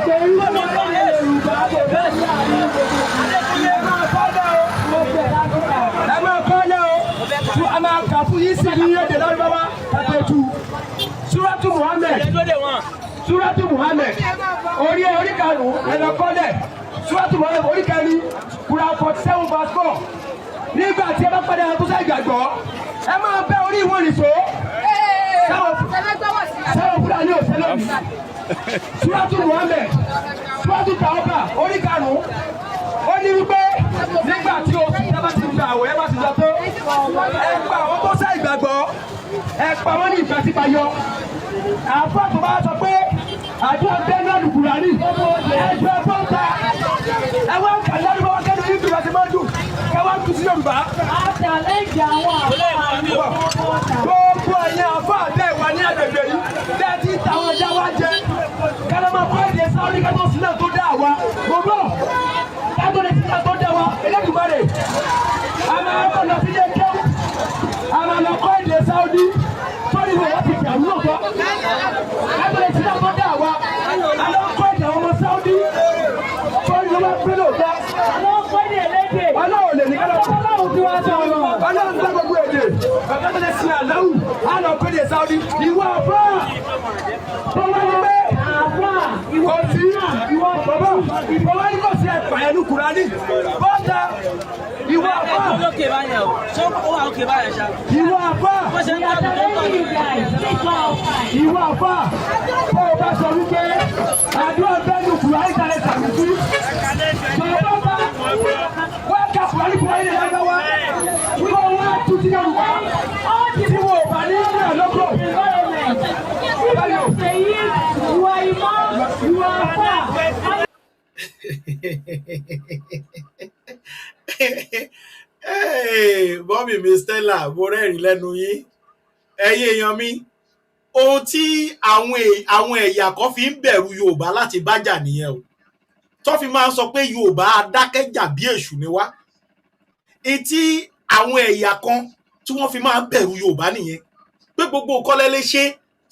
kérú fún wọn lẹ́yìn Yorùbá. Kò bẹ́ẹ̀ ní àárín gbogbo. Ẹ máa kọ́ náà o. Ẹ máa kọ́ náà o. Tú a máa kà fún yín sí ní èdè Lárúbáwá kàtó tu. Súrátù Muhammed. Súrátù Muhammed. Orí karùn-ún ẹ lọ kọ́lẹ̀. Súrátù Muhammed orí kẹrin Quran 47 verse 4. Nígbà tí ẹ bá padà tó sẹ́ ìgbàgbọ́, ẹ máa bẹ́ orí ìwọ̀n nìṣó. Sáwọn Fúlàní ò sẹ́lẹ̀ mi. Súrátù Muhammed, Súrátù Tàwọ́bà, orí karùn-ún. Ó ní wípé nígbà tí oṣù tí a bá ti gba àwẹ̀ ẹ bá ti lọ tó, ẹ pa àwọn tó sẹ́ ìgbàgbọ́, ẹ pa wọ́n ní ìgbà tí bá yọ. Àfáà tó bá sọ pé àdúrà bẹ́ẹ̀ náà lùkùránì, ẹjọ́ ẹ̀fọ́ ń ta, ẹ wá ń kà lárúbáwá kẹ́nu yìí dùn láti máa dùn, kẹ́ wá ń tu sí Yorùbá. A challenge àwọn àfáà ní ọ̀tà. Gbogbo ẹ̀yin àfáà tẹ́ wà ní agbègbè yìí, tẹ́ ti ta àwọn ẹja wá jẹ, kálọ́ máa kọ́ èdè Sáúdí kátó sílẹ̀ tó dá wa. Gbogbo kátó lè sílẹ̀ tó dá wa, Elédùmarè. A máa kọ́ lọ sí ilé kéwú, a máa lọ kọ́ èdè Sáúdí, sórí wo wọ́n ti dàrú lóòótọ́. Kátó lè sílẹ̀ tó dá wa, a lọ kọ́ èdè àwọn ọmọ Sáúdí, sórí wo wọ́n pé lóòótọ́. Àwọn kọ́ni ẹlẹ́dẹ̀. Ọlọ́run lè ní kálọ́. Ọlọ́run tí wàá sọ̀rọ̀. Ọlọ́run gbọ́ gbogbo èdè. Bàbá tó lè sin àláwù, á lọ pé lè Sáúdí. Ìwọ àfáà tó wá ní pé Àfáà ìwọ kò sí ìwọ bàbá tó wá ní kò sí ẹ̀pà ẹnu Kùránì. Bọ́ta ìwọ àfáà ìwọ àfáà ìwọ àfáà tó o bá sọ wípé àdúrà bẹ́ẹ̀ ní Kùránì tàlẹ̀ tàbí sí. Bàbá bá wá ka Kùránì Kùránì lè lágbá wá. Kó wá tu sí Yorùbá. Tí wọn ò bá ní ní àlọ́kọ̀. Ìwà ìmọ̀ ìwà àfáà. Hey, bọ́mì mi Stella, mo rẹ́rìn lẹ́nu yín. Ẹ̀yin èèyàn mi, ohun tí àwọn ẹ̀yà kan fi ń bẹ̀rù Yorùbá láti bájà nìyẹn o, tó fi máa ń sọ pé Yorùbá adákẹ́jà bí èṣù ni wá. Etí àwọn ẹ̀yà kan tí wọ́n fi máa ń bẹ̀rù Yorùbá nìyẹn, pé gbogbo nǹkan lẹ lè ṣe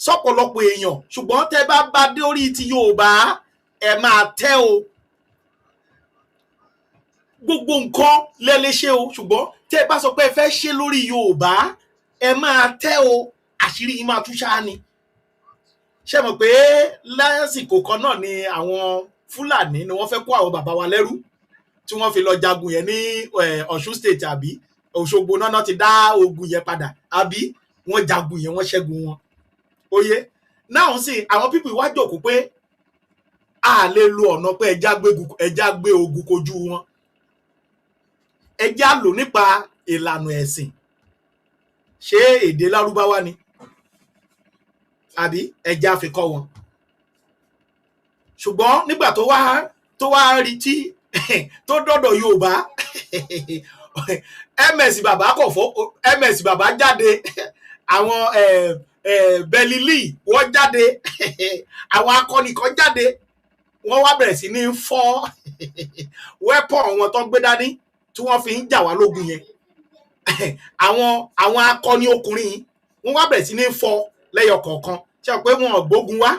sọ́pọ̀lọpọ̀ èèyàn, ṣùgbọ́n tẹ́ bá bá dé orí ti Yorùbá, ẹ máa tẹ́ o. Gbogbo nǹkan lẹ lè ṣe o, ṣùgbọ́n tẹ́ ẹ bá sọ pé ẹ fẹ́ ṣe lórí Yorùbá, ẹ máa tẹ́ o, àṣírí yín máa tú ṣáá ni. Ṣé mọ̀ pé lásìkò kan náà ni àwọn Fúlàní ni wọ́n fẹ́ kó àwọn bàbá wa lẹ́rú tí wọ́n fi lọ jagun yẹn ní Ọ̀ṣun State àbí Òṣogbo náà ti dá ogun yẹn padà, àbí wọ́n jagun yẹn, wọ́n ṣẹ́gun wọn. Oyè náà sì àwọn pípì wá jókòó pé a lè lo ọ̀nà pé ẹja gbé ogun kojú wọn, ẹja lò nípa ìlànà ẹ̀sìn. Ṣé èdè Lárúbáwá ni àbí ẹja fi kọ́ wọn? Ṣùgbọ́n nígbà tó wá rí tí tó dọ̀dọ̀ Yorùbá, ms bàbá kọ̀ fọ́, ms bàbá jáde, àwọn Bẹ́lílì wọ́n jáde, àwọn akọni kan jáde, wọ́n wá bẹ̀rẹ̀ sí ní fọ́ wẹ́pọ̀n wọn tó ń gbé dání tí wọ́n fi ń jà wá lógun yẹn. Àwọn akọni ọkùnrin yìí wọ́n wá bẹ̀rẹ̀ sí ní fọ́ lẹ́yọ kọ̀ọ̀kan. Ṣe pé wọn ò gbógun wá,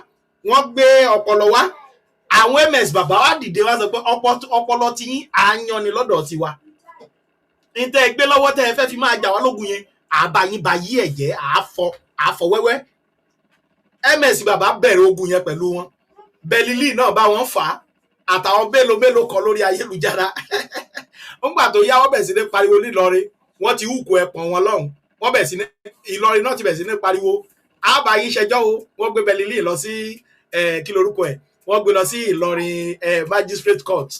wọ́n gbé ọpọlọ wá. Àwọn ms bàbá wa dìde wá sọ pé ọpọlọ ti yín àáyán ni lọ́dọ̀ tiwa. Ní tẹ́ ẹ gbé lọ́wọ́ tẹ́ ẹ fẹ́ fi máa jà wá lógun yẹn, àbáyín ba yí ẹ̀jẹ̀, àáfọ̀ wẹ́wẹ́. Ms bàbá bẹ̀rẹ̀ ogun yẹn pẹ̀lú wọn. Bẹ́lílì náà bá wọn fà á, àtàwọn mélòó mélòó kan lórí ayélujára. Nígbà tó yá, wọ́n bẹ̀rẹ̀ sí ní pariwo nílọrin, wọ́n ti hùkù ẹ̀pọ̀n wọn lọ́hùn. Wọ́n bẹ̀rẹ̀ sí ní Ìlọrin náà ti bẹ̀rẹ̀ sí ní pariwo àbáyín ṣẹjọ́ o. Wọ́n gbé Bẹ́lílì lọ sí kí lorúkọ ẹ̀, wọ́n gbé lọ sí Ìlọrin magistrate court.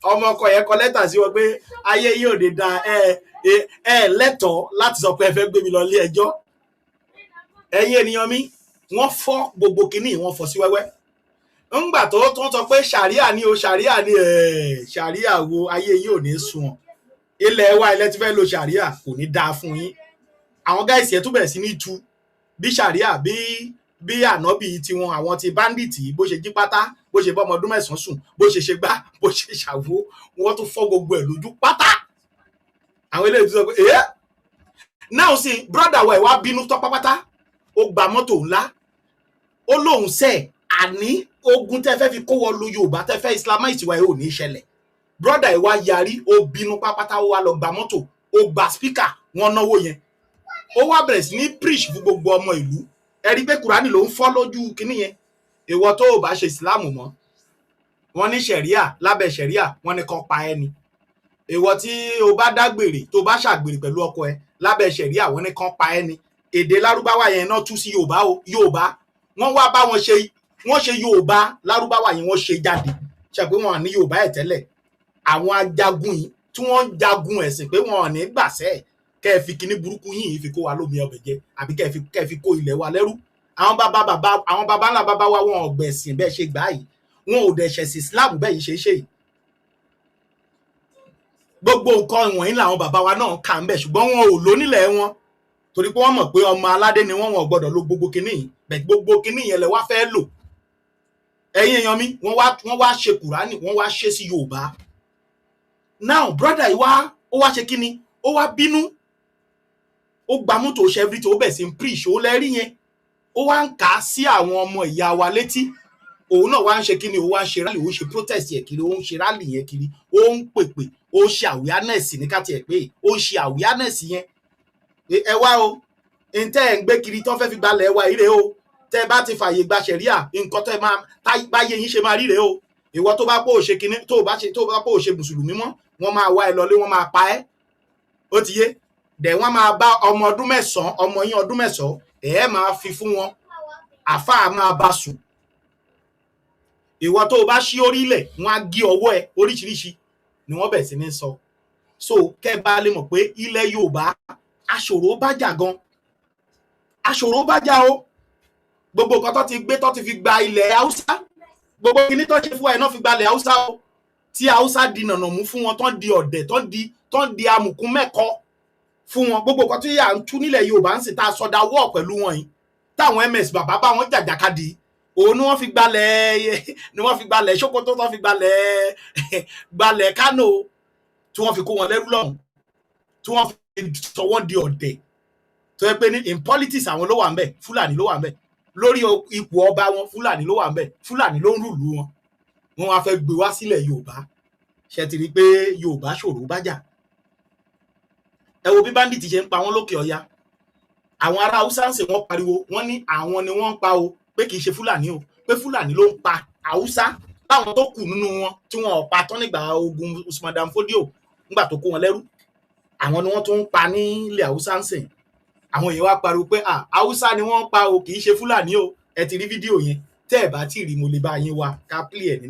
Ọmọ ọkọ yẹn kọ lẹ́tà sí wọn pé ayé yìí ò ní da, ẹ lẹ́tọ̀ọ́ láti sọ pé ẹ fẹ́ gbé mi lọ ilé ẹjọ́. Ẹ̀yin ènìyàn mi, wọ́n fọ́ gbogbo kinní, wọ́n fọ́ sí wẹ́wẹ́. Ńgbà tó tún sọ pé ṣàríà ni o, ṣàríà ni, ṣàríà wo? Ayé yìí ò ní sunwọ̀n. Ilẹ̀ wa ilẹ̀ ti fẹ́ lo ṣàríà, kò ní dáa fún yín. Àwọn guys yẹn tún bẹ̀rẹ̀ sí ní tu bí ṣàríà, bí ànábì tiwọn, àwọn ti bandit, bó ṣe jí pátá, bó ṣe bọ́mọ ọdún 9 sùn, bó ṣe ṣe gbá, bó ṣe ṣàwo, wọ́n tún fọ́ gbogbo ẹ̀ lójú pátá. Àwọn eléyìí tún sọ pé ẹ́ náà sí brother wa ẹ̀ wá bínú tọ́ pápátá. Ó gba mọ́tò ńlá, ó lóun sẹ́ àní ogun tẹ́ fẹ́ fi kó wọ lu Yorùbá, tẹ́ fẹ́ islamize wa ẹ̀ ò ní ṣẹlẹ̀. Brother ẹ̀ wá yarí, ó bínú pápátá, ó wá lọ gba mọ́tò, ó gba speaker, wọ́n náwó yẹn, ó wá bẹ̀rẹ̀ sí ní preach fún gbogbo ọmọ ìlú. Ẹ rí i pé Kùránì ló ń fọ́ lójú kinní yẹn. Ìwọ tó o bá ṣe ìsìláàmù mọ́, wọ́n ní ṣẹ̀ríà, lábẹ́ ṣẹ̀ríà wọ́n ní kàn pa ẹ́ ni. Ìwọ tí o bá dágbèrè, tó o bá ṣàgbèrè pẹ̀lú ọkọ ẹ, lábẹ́ ṣẹ̀ríà wọ́n ní kàn pa ẹ́ ni. Èdè lárúbáwá yẹn náà tú sí Yorùbá o. Yorùbá wọ́n wá bá wọn ṣe, wọ́n ṣe Yorùbá lárúbáwá yẹn, wọ́n ṣe jáde ṣe pé wọ́n ní Yorùbá ẹ̀ tẹ́lẹ̀. Àwọn ajagun yìí tí wọ́n ń jagun ẹ̀sìn pé wọ́n ò ní gbàṣẹ́ kẹ́ ẹ fi kinní burúkú yìí fi kó wa lómi ọbẹ̀ jẹ, àbí kẹ́ ẹ fi kó ilẹ̀ wa lẹ́rú. Àwọn bàbá bàbá, àwọn bàbá ńlá bàbá wa, wọn ò gbẹ̀sìn bẹ́ẹ̀ ṣe gbà yìí, wọn ò dẹ̀ ṣẹ̀sìn Islam bẹ́ẹ̀ yìí ṣe é ṣe yìí. Gbogbo nǹkan wọ̀nyí làwọn bàbá wa náà kà ń bẹ̀, ṣùgbọ́n wọn ò lò nílẹ̀ wọn torí pé wọ́n mọ̀ pé ọmọ aládé ni wọ́n, wọn ò gbọ́dọ̀ lo gbogbo kinní yìí bẹ́ẹ̀. Gbogbo kinní yẹn lẹ wá fẹ́ lò. Ẹ̀yin èèyàn mi, wọ́n wá ṣe Kùránì, wọ́n wá ṣe sí Yorùbá. Now brother yìí wá, ó wá ṣe kíni, ó wá bínú, ó gba mọ́tò, ṣe everything, ó bẹ̀ sí ń preach. Ó lẹ́rí yẹn, ó wá ń kà á sí àwọn ọmọ ìyá wa létí. Òun náà wá ń ṣe kíni, ó wá ń ṣe rally, ó ń ṣe protest yẹn kiri, ó ń ṣe rally yẹn kiri, ó ń pèpè, ó ń ṣe awareness ní káti ẹ̀ pé ó ń ṣe awareness yẹn pé ẹ wá o, ntẹ́ ẹ̀ ń gbé kiri tó fẹ́ fi gbalẹ̀ wa ire o, tẹ́ ẹ bá ti fààyè gba ṣẹ̀ríà, nǹkan tẹ́ máa báyé yín ṣe máa ríre o. Ìwọ tó bá pò ṣe kinní, tó bá ṣe, tó bá pò ṣe mùsùlùmí mọ́, wọ́n máa wá ẹ lọlé, wọ́n máa pa ẹ́. Ó ti yé dẹ̀, wọ́n máa bá ọmọ ọdún 9, ọmọ yín ọdún 9, ẹ̀ máa fi fún wọn, àáfàá máa bá sùn. Ìwọ tó o bá ṣí orílẹ̀, wọ́n á gé ọwọ́ ẹ. Oríṣiríṣi ni wọ́n bẹ̀ sí ní sọ. So kẹ́ ẹ bá lè mọ̀ pé ilẹ̀ Yorùbá aṣòro bá jà gan, aṣòro bá jà o. Gbogbo nǹkan tó ti gbé, tó ti fi gba ilẹ̀ Haúsá, gbogbo kíní tó ṣe fún ẹ náà fi gba ilẹ̀ Haúsá o, tí Haúsá di nànà mú fún wọn, tó ń di ọ̀dẹ̀, tó ń di amùkún mẹ́kọ fún wọn. Gbogbo nǹkan tí à ń tú nílẹ̀ Yorùbá ń sì tá a sọdá wọ̀ pẹ̀lú wọn yìí, táwọn ms bàbá bá wọn jàjàkadì, òun ni wọ́n fi gbalẹ̀, ni wọ́n fi gbalẹ̀ Sókótó, tó fi gbalẹ̀ Kánò, tí wọ́n fi kó wọn lẹ́rú lọ́hùn, tí wọ́n fi sọ wọ́n di ọ̀dẹ̀, tó yẹ pé ní in politics, àwọn ló wà ń bẹ̀, Fúlàní ló wà ń bẹ̀. Lórí ipò ọba wọn, Fúlàní ló wà ń bẹ̀, Fúlàní ló ń rule wọn. Wọn wá fẹ́ gbé wá sílẹ̀ Yorùbá. Ṣe ti rí i pé Yorùbá ṣòro bá jà? Ẹ wo bí bandit ṣe ń pa wọn lókè ọya. Àwọn ará Haúsá ń sè, wọ́n pariwo, wọ́n ní àwọn ni wọ́n ń pa o, pé kì í ṣe Fúlàní o, pé Fúlàní ló ń pa Haúsá láwọn tó kù nínú wọn tí wọn ò pa tán nígbà ogun Usman Dan Fodio, nígbà tó kó wọn lẹ́rú. Àwọn ni wọ́n tún ń pa nílẹ̀ Haúsá ń sìn. Àwọn èèyàn wá pariwo pé ah, Haúsá ni wọ́n ń pa o, kì í ṣe Fúlàní o. Ẹ ti rí fídíò yẹn? Tẹ́ ẹ bá tí ì rí, mo lè bá yín wá ká play ẹ̀ ní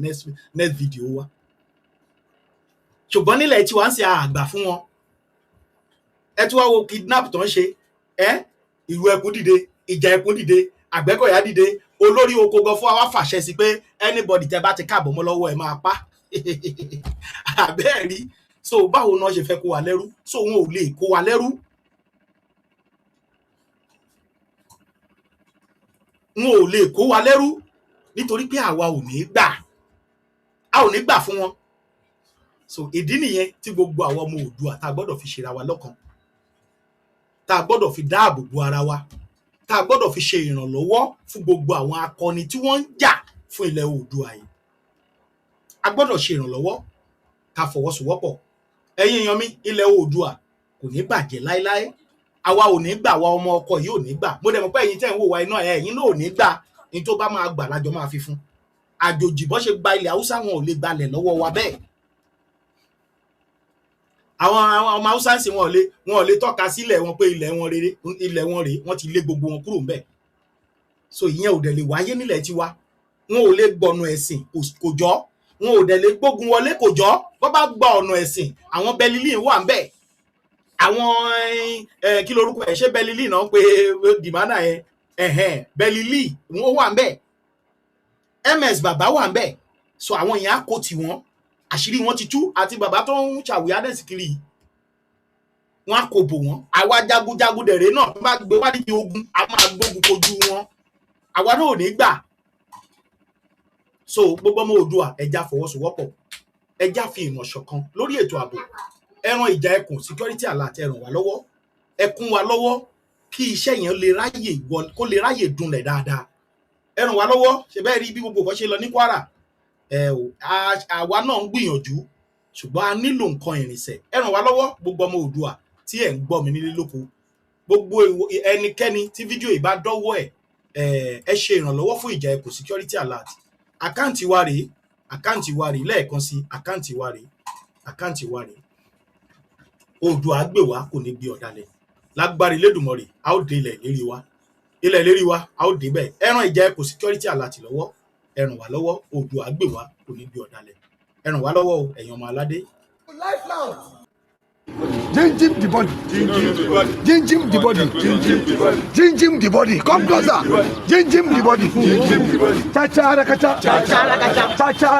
next video wa. Ṣùgbọ́n nílẹ̀ tí wàá ń ṣe àgbà fún wọn. Ẹ tún wá wo kidnap tó ń ṣe ẹ. Ìlú ẹkùn dìde, ìjà ẹkùn dìde, Àgbẹ̀kọ̀yà dìde, olórí oko gan fún wa wá fàṣẹ sí pé anybody tẹ́ bá ti káàbọ̀ mọ́ lọ́wọ́, ẹ máa pa. Àbẹ́ẹ̀ rí? So báwo náà ṣe fẹ́ kó wa lẹ́rú? So wọn ò lè kó wa lẹ́rú, wọn ò lè kó wa lẹ́rú, nítorí pé àwa ò ní gbà, a ò ní gbà fún wọn. So ìdí nìyẹn tí gbogbo àwọn ọmọ Oòduà tá a gbọ́dọ̀ fi ṣera wa lọ́kan, tá a gbọ́dọ̀ fi dáàbò bo ara wa, tá a gbọ́dọ̀ fi ṣe ìrànlọ́wọ́ fún gbogbo àwọn akọni tí wọ́n ń jà fún ilẹ̀ Oòduà yìí. A gbọ́dọ̀ ṣe ìrànlọ́wọ́, ká fọwọ́sowọ́pọ̀. Ẹ̀yin èèyàn mi, ilẹ̀ Oòduà kò ní bàjẹ́ láéláé. Àwa ò ní gbà, wa ọmọ ọkọ yìí ò ní gbà. Mo dẹ̀ mọ̀ pé ẹ̀yin tẹ́ ń wò wá iná ẹ̀, ẹ̀yin náà ò ní gbà. Ní tó bá máa gbà lájọ máa fi fún àjòjì. Bọ́ ṣe gba ilẹ̀ Haúsá, wọn ò lè gbalẹ̀ lọ́wọ́ wa bẹ́ẹ̀. Àwọn ọmọ Haúsá ń sìn, wọn ò lè tọ́ka sílẹ̀ wọn pé ilẹ̀ wọn rere, ilẹ̀ wọn rèé. Wọ́n ti lé gbogbo wọn kúrò ńbẹ̀. So ìyẹn ò dẹ̀ lè wáyé nílẹ̀ tiwa. Wọn ò lè gbọ̀nà ẹ̀sìn, kò jọ́. Wọn ò dẹ̀ lè gbógun wọlé, kò jọ́. Bọ́ bá gba ọ̀nà ẹ̀sìn, àwọn Bẹlílì wà ńbẹ̀. Àwọn ẹ kí lorúkọ ẹ ṣé, Bẹlílì náà pé dìmánà yẹn, ẹhẹn, Bẹlílì wọn wà ńbẹ̀. Ms bàbá wà ń bẹ̀. So àwọn yẹn á kó tiwọn, àṣírí wọn ti tú, àti bàbá tó ń ṣàwíyádẹ́sì kiri yìí, wọn á kó bò wọn. Àwa jagunjagun dẹ̀rẹ̀ náà, tó bá gbé wá níbi ogun, a máa gbógun kojú wọn. Àwa náà ò ní gbà. So gbogbo ọmọ Oòduà, ẹja fọwọ́sowọ́pọ̀, ẹja fi ìmọ̀ ṣọ̀kan lórí ètò ààbò. Ẹran Ìjà Ẹkùn Security Alert, ẹ ràn wá lọ́wọ́, ẹ kún wa lọ́wọ́ kí iṣẹ́ yẹn lè ráyè wọ, kó lè ráyè dunlẹ̀ dáadáa. Ẹ ràn wá lọ́wọ́. Ṣe bẹ́ẹ̀ rí bí gbogbo nǹkan ṣe lọ ní Kwara? Ẹ ò àwa náà ń gbìyànjú, ṣùgbọ́n a nílò nǹkan ìrìnsẹ̀. Ẹ ràn wá lọ́wọ́, gbogbo ọmọ Oòduà tí ẹ̀ ń gbọ́ mi nílé lóko, gbogbo ẹnikẹ́ni tí fídíò yìí bá dọ́wọ́ ẹ̀, ẹ ṣe ìrànlọ́wọ́ fún Ìjà Ẹkùn Security Alert. Àkáǹtì wa rèé, àkáǹtì wa rèé lẹ́ẹ̀kan sí, àkáǹtì wa rèé, àkáǹtì wa rèé. Oòduà á gbè wá, kò ní gbé ọ̀dàlẹ̀. Lágbára Elédùmarè, a ó dé ilẹ̀ ìlérí wa, ilẹ̀ ìlérí wa, a ó débẹ̀. Ẹ ràn Ìjà Ẹkùn Security Alert lọ́wọ́, ẹ ràn wá lọ́wọ́. Oòduà á gbè wá, kò ní gbé ọ̀dàlẹ̀. Ẹ ràn wá lọ́wọ́ o, ẹ̀yin ọmọ aládé. Jinjim the body. Jinjim the body. Jinjim the body. Come closer. Jinjim the body. Cha cha rakacha. Cha cha rakacha. Cha cha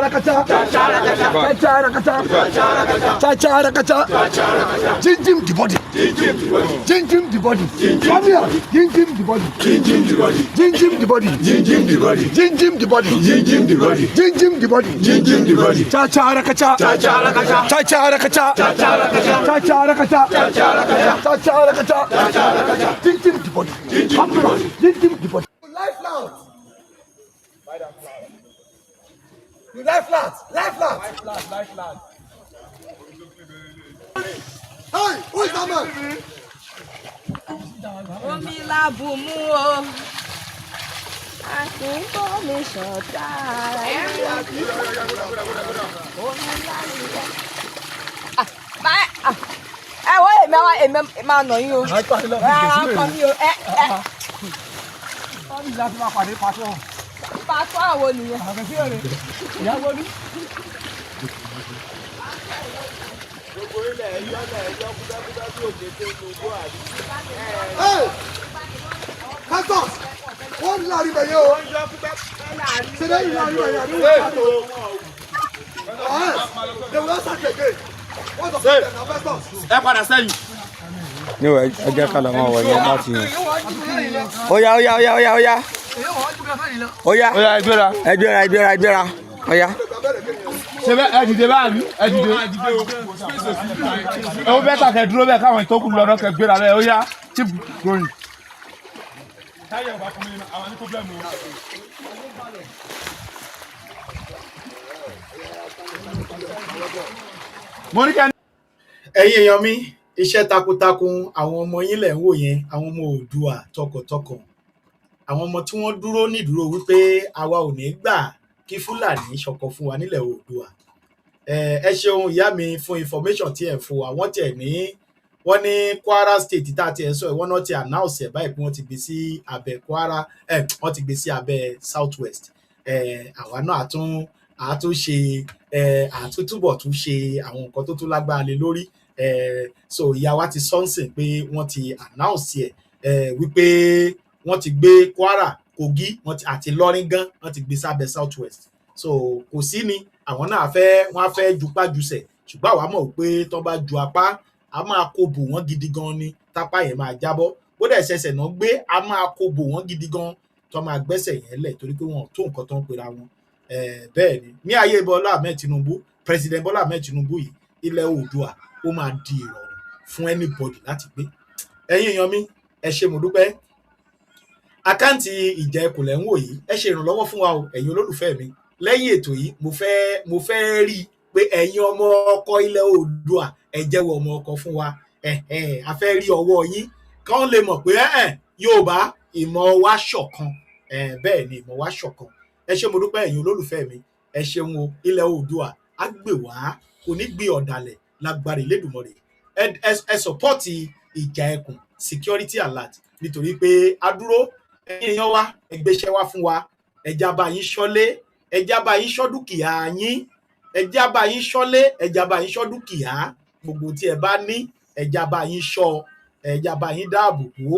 rakacha. Cha cha rakacha. Jinjim the body. Jinjim the body. Come here. Jinjim the body. Jinjim the body. Jinjim the body. Jinjim the body. Jinjim the body. Jinjim the body. Jinjim the body. Jinjim the body. Cha cha rakacha. Cha cha rakacha. Cha cha rakacha. Cha cha rakacha. Cha cha rakacha. Cha cha rakacha. Cha cha rakacha. Cha cha rakacha. Jinjim the body. Jinjim Come the closer. body. Jinjim the body. Lie flat. You lie flat. Lie flat. Lie flat. Hey, who is that man? Omi lábùmú o, a kì í kó mi ṣọ̀tá ara ẹni. Omi lábùmú. Ẹ wọ́n, èmi àwọn èmi máa nà yín o, rárá kọ́ mi o, ẹ ẹ. Wọ́n ní láti máa pàdé pàtó. Pàtó àwo nìyẹn. Àgbẹ̀sí èrè. Ìyàwó ní. Gbogbo ilẹ̀ ẹ̀yọ́ lẹ̀ ẹ̀yọ́ kúbẹ́kúbẹ́ bí òkété gbogbo àbí. Hey, pastors, wọ́n ní láàrin bẹ̀yẹ o. Ṣé lẹ́yìn láàrin bẹ̀yẹ àbí wọ́n ní láàrin? They will not start again. What of them na pastors? Ẹ padà sẹ́yìn. Níwọ̀, ẹ jẹ́ ká lọ máa wọ̀ yẹn láti yẹn. Ó yá, ó yá, ó yá, ó yá, ó yá, ó yá. Ó yá, ẹ gbéra. Ẹ gbéra, ẹ gbéra, ẹ gbéra, ó yá. Ṣe bẹ ẹ dìde báyìí, ẹ dìde. Ẹ ó bẹ́ẹ̀ kẹ́ dúró bẹ́ẹ̀, káwọn ìtókù lọ́dọ̀ kẹ́ gbéra bẹ́ẹ̀. Ó yá, keep going. Táyà ò bá fún mi, àwọn ní problem o. Mo ní kẹ́ Ẹ̀yin èèyàn mi, iṣẹ́ takuntakun àwọn ọmọ yín lẹ̀ ń wò yẹn, àwọn ọmọ Oòduà tọkàntọkàn, àwọn ọmọ tí wọ́n dúró nídúró wípé àwa ò ní gbà kí Fúlàní ṣọkọ fún wa nílẹ̀ Oòduà. Ẹ ṣeun, ìyá mi, fún information tí ẹ ń fún wa. Wọ́n tiẹ̀ ní, wọ́n ní Kwara State tá a ti ẹ̀ sọ ẹ̀, wọ́n náà ti announce ẹ̀ báyìí pé wọ́n ti gbé sí abẹ́ Kwara ẹ̀, wọ́n ti gbé sí abẹ́ South West. Ẹ̀ àwa náà àtún ṣe ẹ̀, àtúntúbọ̀ tún ṣe àwọn nǹkan tó tún lágbára lé lórí ẹ̀. So ìyá wa ti sọ́nsìn pé wọ́n ti announce ẹ̀ ẹ̀ wípé wọ́n ti gbé Kwara, Kogi, wọ́n ti àti Ìlọrin gan, wọ́n ti gbé sábẹ́ South West. So kò sí ni àwọn náà fẹ́, wọ́n á fẹ́ jupá jusẹ̀, ṣùgbọ́n àwa mọ̀ pé tán bá ju apá, a máa kó bò wọ́n gidi gan ni, tápá yẹn máa jábọ́. Bó dẹ̀ ṣẹṣẹ̀ náà gbé, a máa kó bò wọ́n gidi gan tán máa gbẹ́sẹ̀ yẹn lẹ̀, torí pé wọn ò tó nǹkan tó ń pera wọn. Bẹ́ẹ̀ ni, ní ayé Bọ́lá Ahmed Tinubu, President Bọ́lá Ahmed Tinubu yìí, ilẹ̀ Oòduà ó máa di ìrọ̀rùn fún anybody láti gbé. Ẹ̀yin èèyàn mi, ẹ ṣé, mo dúpẹ́. Àkáǹtì Ìjà Ẹkùn lẹ́ ń wò yìí. Ẹ ṣe ìrànlọ́wọ́ fún wa o, ẹ̀yin olólùfẹ́ mi. Lẹ́yìn ètò yìí, mo fẹ́ rí i pé ẹ̀yin ọmọ ọkọ ilẹ̀ Oòduà, ẹ jẹ́wọ́ ọmọ ọkọ fún wa. Ẹ̀hẹ́n, a fẹ́ rí ọwọ́ yín kán lè mọ̀ pé ẹ̀hẹ́n, Yorùbá, ìmọ̀ wa ṣọ̀kan. Bẹ́ẹ̀ ni, ìmọ̀ wa ṣọ̀kan. Ẹ ṣé, mo dúpẹ́, ẹ̀yin olólùfẹ́ mi. Ẹ ṣeun o. Ilẹ̀ Oòduà á gbè wá, kò ní gbé ọ̀dàlẹ̀ lágbára Elédùmarè. Ẹ support Ìjà Ẹkùn Security Alert, nítorí pé a dúró. Ẹ̀yin èèyàn wa, ẹ gbéṣẹ́ wá fún wa, ẹja bá yín ṣọ́lé, ẹja bá yín ṣọ́ dúkìá yín, ẹja bá yín ṣọ́lé, ẹja bá yín ṣọ́ dúkìá gbogbo tí ẹ bá ní, ẹja bá yín ṣọ́, ẹja bá yín dáàbò bò.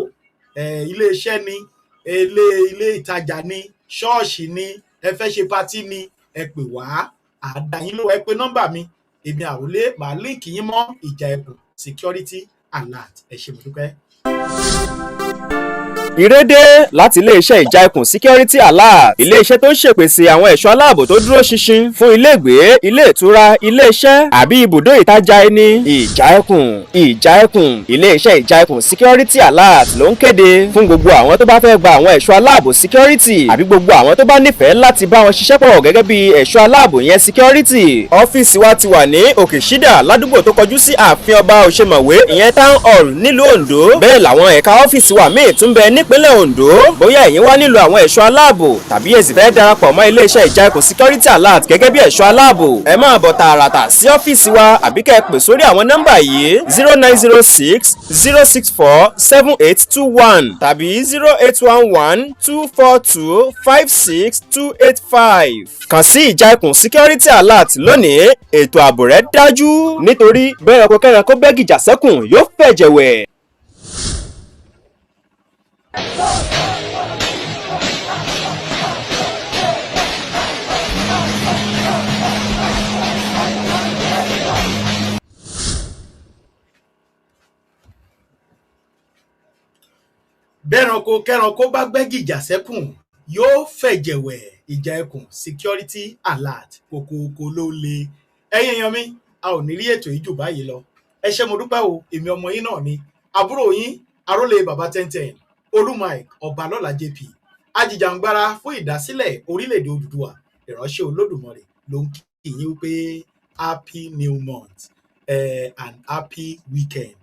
Iléeṣẹ́ ni, ilé ìtajà ni, ṣọ́ọ̀ṣì ni. Ẹ fẹ́ ṣe party ni, ẹ pè wá, àdá yín ló. Ẹ pè nọ́mbà mi, èmi àròlé, màá link yín mọ́ Ìjà Ẹkùn Security Alert. Ẹ ṣé, mo dúpẹ́. Ìrédé láti iléeṣẹ́ Ìjà Ẹkùn Security Alert, iléeṣẹ́ tó ń ṣèpèsè àwọn ẹ̀ṣọ́ aláàbò tó dúró ṣinṣin fún iléègbé, ilé ìtura, iléeṣẹ́ àbí ibùdó ìtajà ẹni. Ìjà Ẹkùn, Ìjà Ẹkùn, iléeṣẹ́ Ìjà Ẹkùn Security Alert ló ń kéde fún gbogbo àwọn tó bá fẹ́ gba àwọn ẹ̀ṣọ́ aláàbò security àbí gbogbo àwọn tó bá nífẹ̀ẹ́ láti bá wọn ṣiṣẹ́ pọ̀ gẹ́gẹ́ bí ẹ̀ṣọ́ aláàbò yẹn security. Ọ́fíìsì wa ti wà ní Òkè Ṣídà, ládùúgbò tó kọjú sí ààfin ọba Òṣèmọ̀wé, ìyẹn Town Hall, nílùú Oǹdó. Bẹ́ẹ̀ làwọn ẹ̀ka ọ́fíìsì wa míì tún bẹ nípínlẹ̀ Ondo. Bóyá ẹ̀yin wá nílò àwọn ẹ̀ṣọ́ aláàbò tàbí ẹ sì fẹ́ darapọ̀ mọ́ iléeṣẹ́ Ìjà Ẹkùn Security Alert gẹ́gẹ́ bí ẹ̀ṣọ́ aláàbò, ẹ máa bọ̀ tààràtà sí ọ́fíìsì wa àbí kẹ́ ẹ pè sórí àwọn nọ́mbà yìí: 09060647821 tàbí 081124256285. Kàn sí Ìjà Ẹkùn Security Alert lónìí, ètò ààbò rẹ̀ dájú, nítorí bẹ́ẹ̀ ọkọ̀ kẹ́ranko bẹ́gìjà sẹ́kùn yóò fẹ̀jẹ̀ wẹ̀. Bẹ́ranko kẹ́ranko bá gbẹ́gìjà sẹ́kùn yóò fẹ̀jẹ̀wẹ̀. Ìjà Ẹkùn Security Alert, kòkòkò ló le. Ẹ̀yin èèyàn mi, a ò ní rí ètò yìí jù báyìí lọ. Ẹ ṣé, mo dúpẹ́ o. Èmi ọmọ yín náà ni, àbúrò yín, arólé bàbá 1010, Olú Mike Ọbalọ́lá JP, ajìjàǹgbara fún ìdásílẹ̀ orílẹ̀-èdè Odùduwà, ìránṣẹ́ Olódùmarè ló ń kí yín wípé happy new month and happy weekend.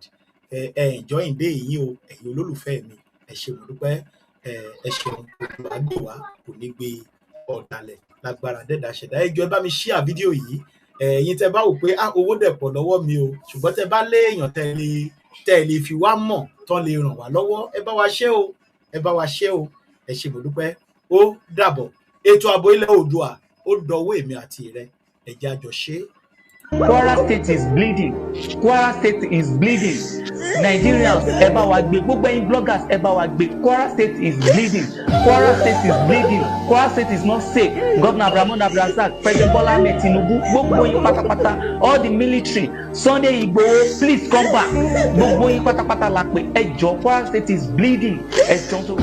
Ẹ ẹ enjoy day yín o, ẹ̀yin olólùfẹ́ mi. Ẹ ṣé, mo dúpẹ́. Ẹ ṣeun. Olùwà gbè wá, kò ní gbé ọ̀dàlẹ̀ lágbára dẹ́dà ṣẹ̀dá. Ẹ jọ̀ọ́, ẹ bá mi share fídíò yìí. Ẹ̀yin tẹ́ bá wò pé ah, owó dẹ̀ pọ̀ lọ́wọ́ mi o, ṣùgbọ́n tẹ́ bá léèyàn tẹ́ lè fi wá mọ̀ tán lè ràn wá lọ́wọ́, ẹ bá wa ṣe o, ẹ bá wa ṣe o. Ẹ ṣé, mo dúpẹ́. Ó dàbọ̀. Ètò ààbò ilẹ̀ Oòduà, ó dọwọ́ èmi àti rẹ. Ẹ jẹ́ a jọ ṣe é. Kwara State is bleeding. Kwara State is bleeding. Nigerians, ẹ bá wa gbé. Gbogbo ẹ̀yin bloggers, ẹ bá wa gbé. Kwara State is bleeding. Kwara State is bleeding. Kwara State is not safe. Governor Abdulrahman Abdulrasaq, President Bola Ahmed Tinubu, gbogbo yín pátápátá, all the military, Sunday Igboho, please come back. Gbogbo yín pátápátá la pè. Ẹ jọ̀ọ́, Kwara State is bleeding. Ẹ jọ̀ọ́ tó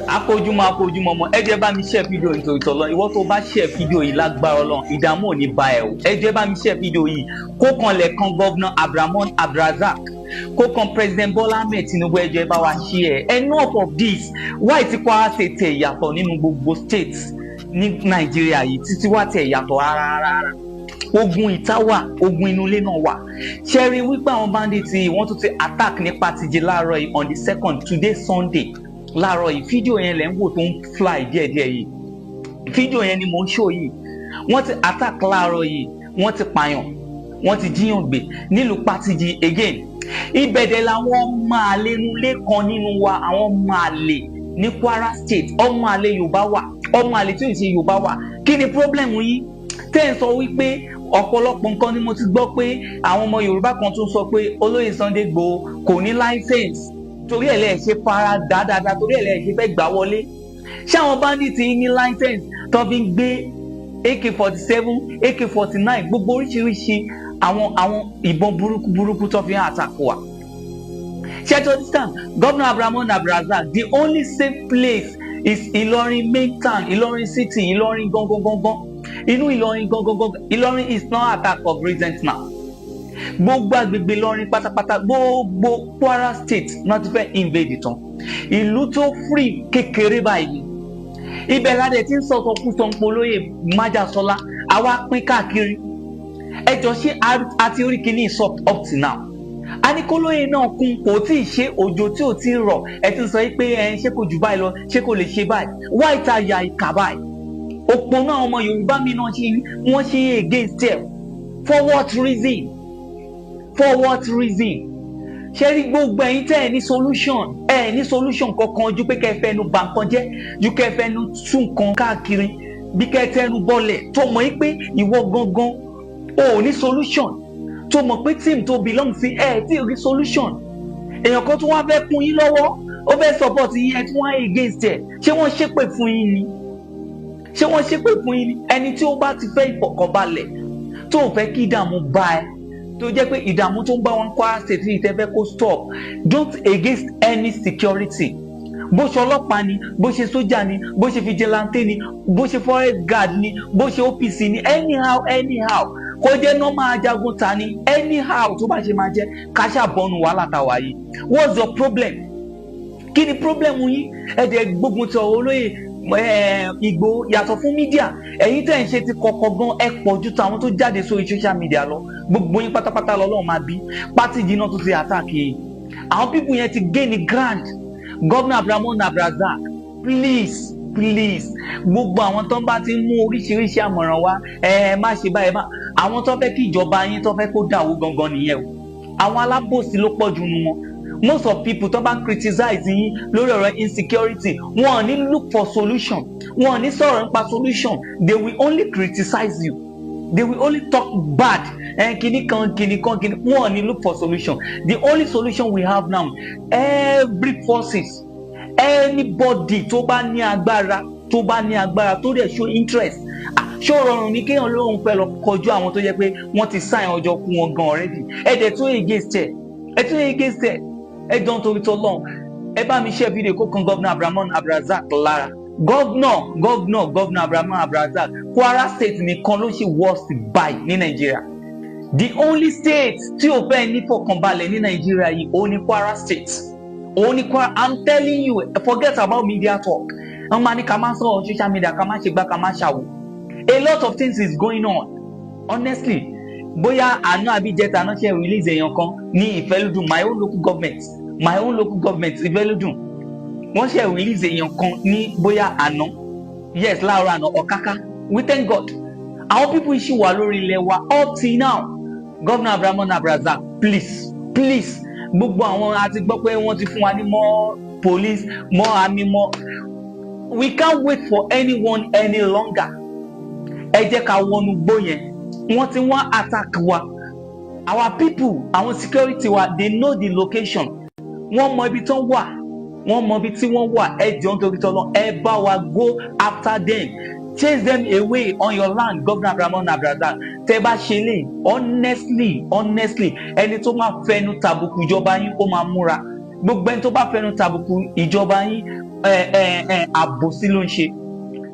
akójúmọ́ akójúmọ́ mọ́. Ẹ jẹ́ bá mi share fídíò yìí torí tọ́lọ́. Ìwọ tó bá share fídíò yìí, lágbára Ọlọ́run, ìdààmú ò ní bá ẹ o. Ẹ jẹ́ bá mi share fídíò yìí kó kan lẹ̀ kan Governor Abdulrahman Abdulrasaq, kó kan President Bola Ahmed Tinubu. Ẹ jẹ́ bá wa share. Enough of this. Why tí Kwara State tẹ̀ yàtọ̀ nínú gbogbo states ní Nàìjíríà yìí, títí wá tẹ̀ yàtọ̀ rárá rárá? Ogun ìta wà, ogun inú ilé náà wà. Ṣe rí wípé àwọn bandits yìí, wọ́n tún ti attack ní Patigi láàárọ̀ yìí, on the second, today Sunday, láàárọ̀ yìí. Fídíò yẹn lẹ̀ ń wò tó ń fly díẹ̀díẹ̀ yìí. Fídíò yẹn ni mò ń show yìí. Wọ́n ti attack láàárọ̀ yìí, wọ́n ti pààyàn, wọ́n ti jíyàn gbé nílùú Patigi again. Ibẹ̀dẹ̀ làwọn máa lénulé kan nínú wa, àwọn máa lè ní Kwara State, ọmọ àlè Yorùbá wà, ọmọ àlè tí ò ṣe Yorùbá wà. Kí ni problem yín tẹ́ ń sọ wípé ọ̀pọ̀lọpọ̀ nǹkan ni mo ti gbọ́ pé àwọn ọmọ Yorùbá kan tún sọ pé olóyè Sunday Igboho kò ní license, torí ẹ̀ lẹ́ẹ̀ ṣe fara dà dáadáa, torí ẹ̀ lẹ́ẹ̀ ṣe fẹ́ gbà wọlé? Ṣé àwọn bandits yìí ní license tó fi ń gbé AK-47, AK-49, gbogbo oríṣiríṣi àwọn ìbọn burúkú burúkú tó fi ń attack wa? Ṣé to understand? Governor Abdulrahman Abdulrazak, the only safe place is Ìlọrin main town, Ìlọrin city, Ìlọrin gangan gangan, inú Ìlọrin gangan gangan. Ìlọrin is not attack of recent now. Gbogbo agbègbè Ìlọrin pátápátá, gbogbo Kwara State náà ti fẹ́ invade tán. Ìlú tó free kékeré báyìí, ibẹ̀ ládẹ̀ tí ń sọ̀tọ̀ kú sọ̀npọ̀ olóyè májàsọ́lá, àwa pín káàkiri. Ẹjọ́, ṣé àti orí kìíní sọ up till now? A ní kólóyè náà kún, kò tí ì ṣe. Òjò tí ò tí ì rọ̀, ẹ ti ń sọ pé ẹ ṣé kò jù báyìí lọ, ṣé kò lè ṣe báyìí? Wáyé ta ya ìkà báyìí? Òpònú àwọn ọmọ Yorùbá mi náà ṣe wọ́n ṣe against ẹ̀. For what reason? For what reason? Ṣé rí gbogbo ẹ̀yin tẹ́ ẹ̀ ní solution, ẹ̀ ní solution kankan ju pé kẹ́ ẹ fẹnu bà nǹkan jẹ́, ju kẹ́ ẹ fẹnu tún nǹkan káàkiri, bí kẹ́ ẹ tẹnu bọ́lẹ̀, tó mọ̀ yín pé ìwọ gangan o ò ní solution, tó mọ̀ pé team tó belong sí ẹ̀ tí ì rí solution. Èèyàn kan tó wá fẹ́ kún yín lọ́wọ́, ó fẹ́ support yín, ẹ̀ tí wọ́n á against ẹ̀. Ṣé wọ́n ṣépè fún yín ni? Ṣé wọ́n ṣépè fún yín ni? Ẹni tí ó bá ti fẹ́ ìfọ̀kànbalẹ̀, tó ò fẹ́ kí ìdààmú bá ẹ, tó jẹ́ pé ìdààmú tó ń bá wọn Kwara State yìí tẹ́ fẹ́ kó stop, don't against any security. Bó ṣe ọlọ́pàá ni, bó ṣe sójà ni, bó ṣe vigilante ni, bó ṣe forest guard ni, bó ṣe OPC ni, anyhow anyhow, kó jẹ́ normal ajagun ta ni, anyhow tó bá ṣe máa jẹ́, ká ṣàbọ̀nù wàhálà tàwa yìí. What's your problem? Kí ni problem yín? Ẹ dẹ̀ gbógun ti ọ̀rọ̀ olóyè Ìgbòho. Yàtọ̀ fún media, ẹ̀yin tẹ̀ ń ṣe ti kọ̀kọ̀ gan, ẹ pọ̀ ju tàwọn tó jáde sórí social media lọ. Gbogbo yín pátápátá lọ́lọ́run máa bí pátì jìnnà tó ti attack yìí. Àwọn people yẹn ti gain the ground. Governor Abdulrahman Abdulrazak, please, please, gbogbo àwọn tó ń bá ti mú oríṣiríṣi àmọ̀ràn wá, ẹ má ṣe báyìí, má àwọn tó fẹ́ kí ìjọba yín tó fẹ́ kó dàwó gangan nìyẹn o. Àwọn alábòsí ló pọ̀ jù nù wọn. Most of people tó bá ń criticize yín lórí ọ̀rọ̀ insecurity, wọn ò ní look for solution, wọn ò ní sọ̀rọ̀ nípa solution. They will only criticize you, they will only talk bad, kìnnì kan kìnnì kan kìnnì. Wọn ò ní look for solution. The only solution we have now, every forces, anybody tó bá ní agbára, tó bá ní agbára, tó dẹ̀ show interest. Ṣó rọrùn ní kéèyàn lóun fẹ́ lọ kọjú àwọn tó jẹ́ pé wọ́n ti sign ọjọ́ kú wọn gan already? Ẹ dẹ̀ tún against ẹ, ẹ tún against ẹ. Ẹ jọ ń torí tọ́lọ́run, ẹ bá mi share fídíò kó kan Governor Abdulrahman Abdulrazak lára. Governor, governor, Governor Abdulrahman Abdulrazak, Kwara State nìkan ló ṣe worst by ní Nàìjíríà. The only state tí ò fẹ́ ní fọkànbalẹ̀ ní Nàìjíríà yìí, òun ní Kwara State, òun ní Kwara. I'm telling you, forget about media talk. Wọ́n máa ní ká máa sọ̀rọ̀ social media, ká máa ṣe gbá, ká máa ṣàwò. A lot of things is going on, honestly. Bóyá àná àbí ìjẹta náà ṣe release èèyàn kan ní Ìfẹ́lódùn, my own local government, my own local government, Ìfẹ́lódùn. Wọ́n ṣe release èèyàn kan ní bóyá àná, yes, láàárọ̀ àná, Ọ̀káká. We thank God, àwọn people ṣì wà lórí ilẹ̀ wa up till now. Governor Abdulrahman Abdulrazak, please, please, gbogbo àwọn a ti gbọ́ pé wọ́n ti fún wa ní more police, more army, more. We can't wait for anyone any longer. Ẹ jẹ́ ká wọnú gbó yẹn. Wọ́n ti wọ́n attack wa. Our people, àwọn security wa, they know the location. Wọ́n mọ ibi tán wà, wọ́n mọ ibi tí wọ́n wà. Ẹ jọ̀ọ́, nítorí tọ́lọ́, ẹ bá wa go after them, chase them away on your land. Governor Abdulrahman Abdulrazak, tẹ́ bá ṣe lè, honestly, honestly, ẹni tó máa fẹnu tàbùkù ìjọba yín, ó máa múra. Gbogbo ẹni tó bá fẹnu tàbùkù ìjọba yín, ẹ ẹ ẹ àbòsí ló ń ṣe.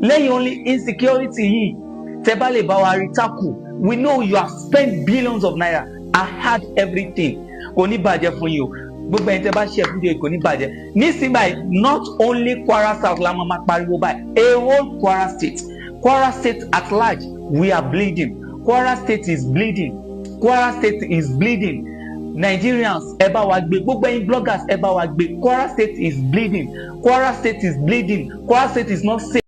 Lẹ́yìn only insecurity yìí, tẹ́ bá lè bá wa rí tackle, we know you have spent billions of naira. I had everything. Kò ní bàjẹ́ fún yín o. Gbogbo ẹni tẹ́ bá ṣe fídíò, kò ní bàjẹ́. Nísìnyí báyìí, not only Kwara South la máa pariwo báyìí, a whole Kwara State, Kwara State at large, we are bleeding. Kwara State is bleeding. Kwara State is bleeding. Nigerians, ẹ bá wa gbé. Gbogbo ẹ̀yin bloggers, ẹ bá wa gbé. Kwara State is bleeding. Kwara State is bleeding. Kwara State is not safe.